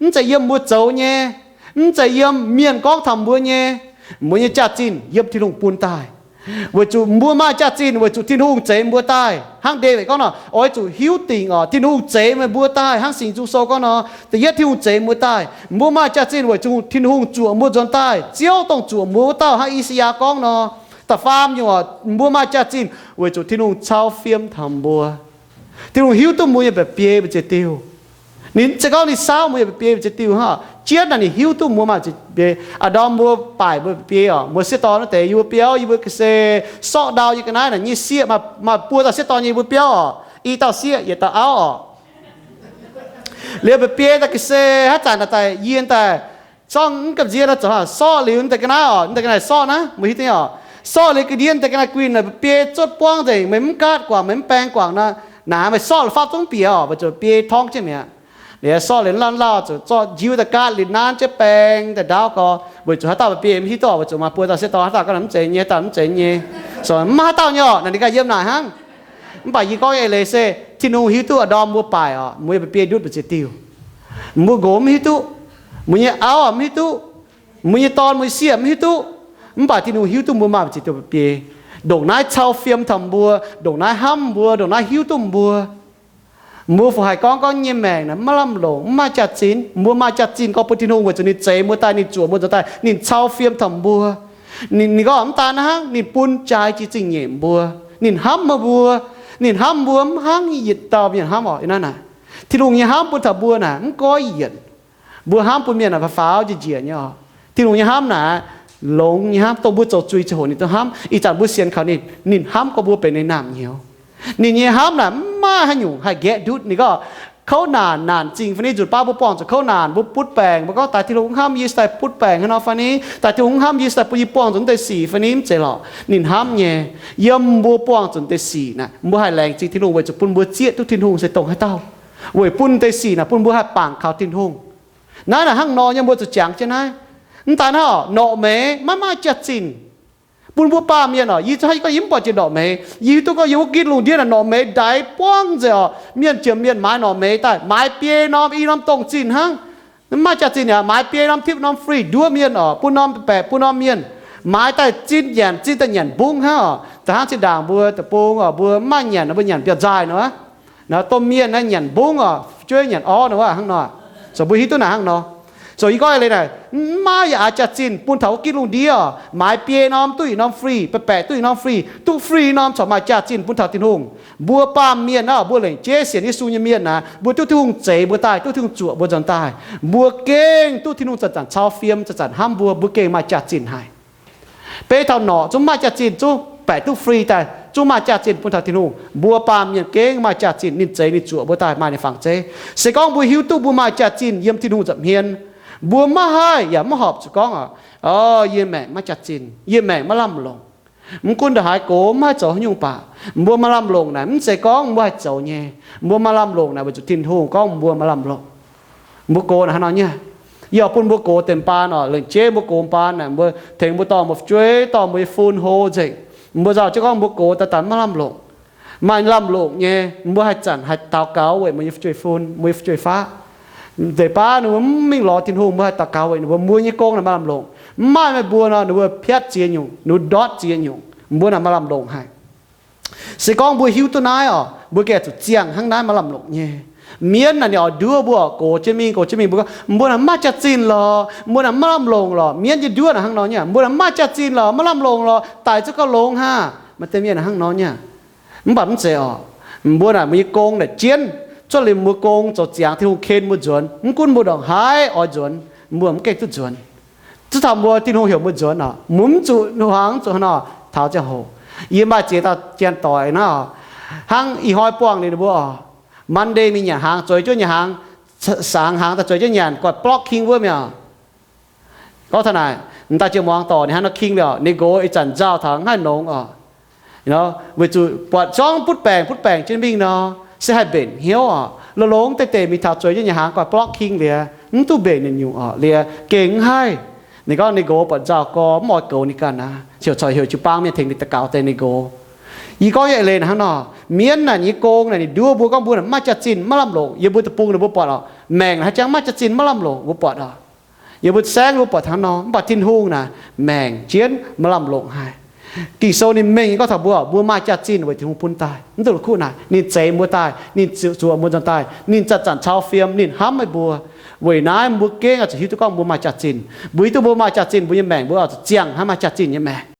mv zeiz yiem mbuo zoux nyei, mv zeiz yiem mienh gorngv taux mbuo nyei. Mbuo nyei jaax-zinh yiem Tin-Hungh bun daaih. Weic zuqc mbuo maaih jaax-zinh weic zuqc Tin-Hungh zeix mbuo daaih. Hnangv Ndaawitv gorngv nor, oix zuqc hiuv dingc oc, Tin-Hungh zeix meih mbuo daaih hnangv Singx Nzung Sou gorngv nor. Da'yietv Tin-Hungh zeix mbuo daaih. Mbuo maaih jaax-zinh weic zuqc Tin-Hungh zuoqc mbuo nzuonx daaih. Ziouv dongh zuoqc mbuo wuov dauh hnangv I^saa^yaa gorngv nor. Da'faam nyungc oc, mbuo maaih jaax-zinh weic zuqc Tin-Hungh cau fiem taux mbuo. Tin-Hungh hiuv duqv mbuo nyei mba'biei mbu'ziex diuh. Ninh mv zeiz gorngv ninh saauv mbuo nyei mba'biei mbu'ziex diuh hnangv. Jienv naaic ninh hiuv duqv mbuo maaih mba'biei. Aa ndorm mbuo baaic mbuo mba'biei oc, mbuo sieqv dorn wuov deix yie mbuo biauv, yie mbuo ga'sie sorqv ndau nyei ga'naaiv naaic nyei sieqv, maaih buo dauh sieqv dorn nyei yie mbuo biauv oc. I dauh sieqv yietc dauh auv oc. Liuz mba'biei daaih ga'sie haaix zanc daaih yie daaih zorngv mv gamh nziex nor zoux sorqv liuz deix ga'naaiv oc, deix ga'naaiv sorqv naaiv mbuo hiuv duqv oc. Sorqv liuz ga'ndiev deix ga'naaiv guinh naaic mba'biei zuotv buangv nzengc, meih mv gaatv guangc, meih mv baeng guangc nor, naaic meih sorqv la'fapv zungv bieqc oc, weic zuqc mba'biei torngv jienv mi'aqv. Liuz sorqv liuz lauh lauh zuqc zorqv njiu daaih gaatv liuz nanv jienv baeng daaih ndaauv gorx, weic zuqc haaix dauh mba'biei mv hiuv duqv oc, weic zuqc maaih buo dauh sieqv dorn haaix dauh gorngv mv zeiz nyei, haaix dauh mv zeiz nyei. Mv maaih haaix dauh nyei oc, naaic ninh ganh yiem naaic hnangv. Mv baac yie gorngv eix leiz se Tin-Hungh hiuv duqv aa ndorm mbuo baaic oc, mbuo nyei mba'biei ndutv mbu'ziex diuh. Mbuo nqox mv hiuv duqv, mbuo nyei auv mv hiuv duqv, mbuo nyei dorn mbuo nyei sieqv mv hiuv duqv. Mv baac Tin-Hungh hiuv duqv mbuo maaih mbu'ziex diuh mba'biei. Ndongc naaiv cau fiem taux mbuo, ndongc naaiv hnamv mbuo, ndongc naaiv hiuv duqv mbuo. Mbuo fu haiz gorngv, gorngv nyei maengc naaic mv maaih lamh longc, mv maaih jaax-zinh. Mbuo maaih jaax-zinh gorngv bun Tin-Hungh weic zuqc ninh zeix mbuo daaih, ninh zuoqc mbuo nzuonx daaih, ninh cau fiem taux mbuo. Ninh, ninh gorngv mv daan hnangv, ninh bun jaaix jiex zingh nyeic mbuo. Ninh hnamv meih mbuo. Ninh hnamv mbuo mv hnangv yietc dauh mienh hnamv oc. Naaiv naaic, Tin-Hungh nyei hnamv bun taux mbuo naaic mv goiv yienc. Mbuo hnamv bun mienh naaic faaux faaux njiec njiec nyei oc. Tin-Hungh nyei hnamv naaic longx nyei hnamv, dongh mbuo zoux zuiz ziangh hoc ninh duqv hnamv. Ih zanc mbuo sienx kaux ninh, ninh hnamv gorngv mbuo benx ninh naamh nyouz. Ninh nyei hnamv naaic mv maaih haaix nyungc haih nqaeqv ndutv. Ninh gorngv, kouv naanc, naanc zingh fai ni, nzunc baav mbuo buangh zuqc kouv naanc, mbuo butv baengc, mbuo gorngv, daaih Tin-Hungh mv hnamv yie, se daaih butv baengc haaix nor fai ni, daaih Tin-Hungh mv hnamv yie, se daaih bun yie buangh zuqc naaiv deix sic fai ni, mv zeiz lorqc. Ninh hnamv nyei. Yiem mbuo buangh zuqc naaiv deix sic naaic, mbuo haih laengz zingh Tin-Hungh weic zuqc bun mbuo zieqv duqv Tin-Hungh se dongh haaix dauh. Weic bun naaiv deix sic naaic bun mbuo haih bangc kaux Tin-Hungh. Naaiv naaic hnangv nor nyei, mbuo zuqc jangx jienv naaiv. Mv daaih naaiv oc, norqc meix maiv maaih jaax-zinh. Bun mbuo baamh mienh oc, yie zungv haiz yie gorngv yie mv buatc jiex norqc meix. Yie hiuv duqv gorngv yiem wuov Giduc ndiev naaic norqc meix ndaix buangv nzengc oc. Mienh jiem mienh maaiz norqc meix daaih, maaiz biei norm, i norm dongh zinh hnangv. Mv maaih jaax-zinh yaac maaiz biei norm, tipv norm free nduov mienh oc, bun norm baeqc, bun norm mienh. Maaiz daaih zinh nyanc, zinh daaih nyanc mbungv hnangv oc. Da'hnangv zinh ndaangc mbuo deic-bung oc, mbuo mv maaih nyanc, mbuo nyanc biauv-nzaaih nor, domh mienh naaiv nyanc mbungv oc, fu'jueiv nyanc orv nor, hnangv nor. So mbuo hiuv duqv naaic hnangv nor. So yie gorngv leiz naaic, mv maaih yaac aax jaax-zinh bun taux wuov Giduc ndiev oc. Maaiz biei norm duqv yietc norm free, baeqc baeqc duqv yietc norm free, duqv free norm corc maaih jaax-zinh bun taux Tin-Hungh. Mbuo baamh mienh naaiv, mbuo lengc jeiv sienx Yesu nyei mienh naaic, mbuo duqv Tin-Hungh zeix mbuo daaih, duqv Tin-Hungh zuoqc mbuo nzuonx daaih, mbuo gengh duqv Tin-Hungh zanc-zanc cau fiem, zanc-zanc hnamv mbuo, mbuo gengh maaih jaax-zinh haic. Beiv taux norqc zungv maaih jaax-zinh, zungv baeqc duqv free daaih, zungv maaih jaax-zinh bun taux Tin-Hungh. Mbuo baamh mienh gengh maaih jaax-zinh, ninh zeix ninh zuoqc mbuo daaih maaih ninh fangx zeiv. Se gorngv mbuo hiuv duqv mbuo maaih jaax-zinh yiem Tin-Hungh nza'hmien, mbuo maiv haih yaac maiv horpc zuqc gorngv, o, yie maengc maiv jaax-zinh, yie maengc maiv lamh longc. Mv gunv ndongc haaix gox maiv haih zoux haaix nyungc baac, mbuo maaih lamh longc naaic mv zeiz gorngv mbuo haih zoux nyei. Mbuo maaih lamh longc naaic weic zuqc Tin-Hungh gorngv mbuo maaih lamh longc. Mbuo gox naaic hnangv nor nyei. Yie oix bun mbuo gox deix baan oc, lengc jeiv mbuo gox baan naaic, mbuo tengx mbuo dorh mbuo fu'jueiv, dorh mbuo nyei fun hlo nzengc. Mbuo nzauh jienv gorngv mbuo gox daaih daaih maiv lamh longc. Maaih lamh longc nyei, mbuo haih zanc haih daux gaux weic mbuo nyei fu'jueiv fun, mbuo nyei fu'jueiv faqv. Deix baav ninh mbuo mv mingh lorz Tin-Hungh, mbuo haih daux gaux weic ninh mbuo, mbuo nyei gong naaic maaih lamh longc. Mv maaih meih mbuo nor, ninh mbuo piatv ziex nyungc, ninh mbuo ndortv ziex nyungc. Mbuo naaic maaih lamh longc haic. Se gorngv mbuo hiuv duqv naaiv oc, mbuo gengh zuqc ziangh hnangv naaiv maaih lamh longc nyei. Mienv naaic ninh oix nduov mbuo oc, gox jienv mingh, gox jienv mingh, mbuo gorngv, mbuo naaic mv maaih jaax-zinh lorqc, mbuo naaic mv maaih lamh longc lorqc. Mienv nyei nduov naaic hnangv nor nyei, mbuo naaic mv maaih jaax-zinh lorqc, maiv lamh longc lorqc, daic zungv gauh longx haic. Maaih deix mienh hnangv nor nyei. Mv baac mv zeiz oc. Mbuo naaic mbuo nyei gong naaic jienv, cuotv liuz mbuo gong zoux ziangx Tin-Hungh ken mbuo nzuonx, mv gunv mbuo ndongc haaix oix nzuonx, mbuo mv gengh duqv nzuonx. Zuov taux mbuo Tin-Hungh heuc mbuo nzuonx oc, mbuo mv zuqc hnuangx, mv zuqc hnangv nor taux ziangh hoc. Yie maaih ziex dauh janx-doic naaiv oc, hnangv ih hnoi buangh liuz ninh mbuo oc, Monday mingh nyanc hnaangx, zueiz jienv nyanc hnaangx, sangx hnaangx daaih zueiz jienv nyanc, guaih block king wuov mi'aqv. Gorngv taux naaic, m'daaih jienv muangx dorc ninh hnangv nor king liuz, ninh nqox ih zanc nzauh taux mv haih nongx oc. Weic zuqc buatc zorngv butv baengc butv baengc jienv mingh nor, se haih mbenc hnyouv oc. Longx-longx deix deix mingh taux zueiz jienv nyanc hnaangx guaih block king liuz, mv duqv mbenc nyungc-nyungc oc, liuz gengh mv haih. Ninh gorngv ninh nqox buatc nzauh gorx mv oix goux ninh ganh aqv, ziouc corc heuc jiu-baang mienh tengx ninh daux gaux deix ninh nqox. Yie gorngv yie eix leiz naaic hnangv nor, mienv naaic nyei gong naaic ninh nduov mbuo gorngv mbuo naaic mv maaih jaax-zinh maiv lamh longc, yie mbuo deic-bung ninh mbuo buatc oc, maengc haaix jangx maiv jaax-zinh maiv lamh longc mbuo buatc oc. Yie mbuo saengv mbuo buatc hnangv nor, mv baac Tin-Hungh naaic maengc jienv maiv lamh longc haic. Ging-Sou ninh mengh gorngv taux mbuo, mbuo maaih jaax-zinh weic Tin-Hungh bun daaih. Mv duqv la'kuqv naaic, ninh zeix mbuo daaih, ninh zuoqc mbuo nzuonx daaih, ninh zanc-zanc cau fiem, ninh hnamv meih mbuo. Weic naaiv mbuo gengh oix zuqc hiuv duqv gorngv mbuo maaih jaax-zinh. Mbuo hiuv duqv mbuo maaih jaax-zinh, mbuo nyei maengc mbuo oix zuqc ziangh hnangv maaih jaax-zinh nyei maengc.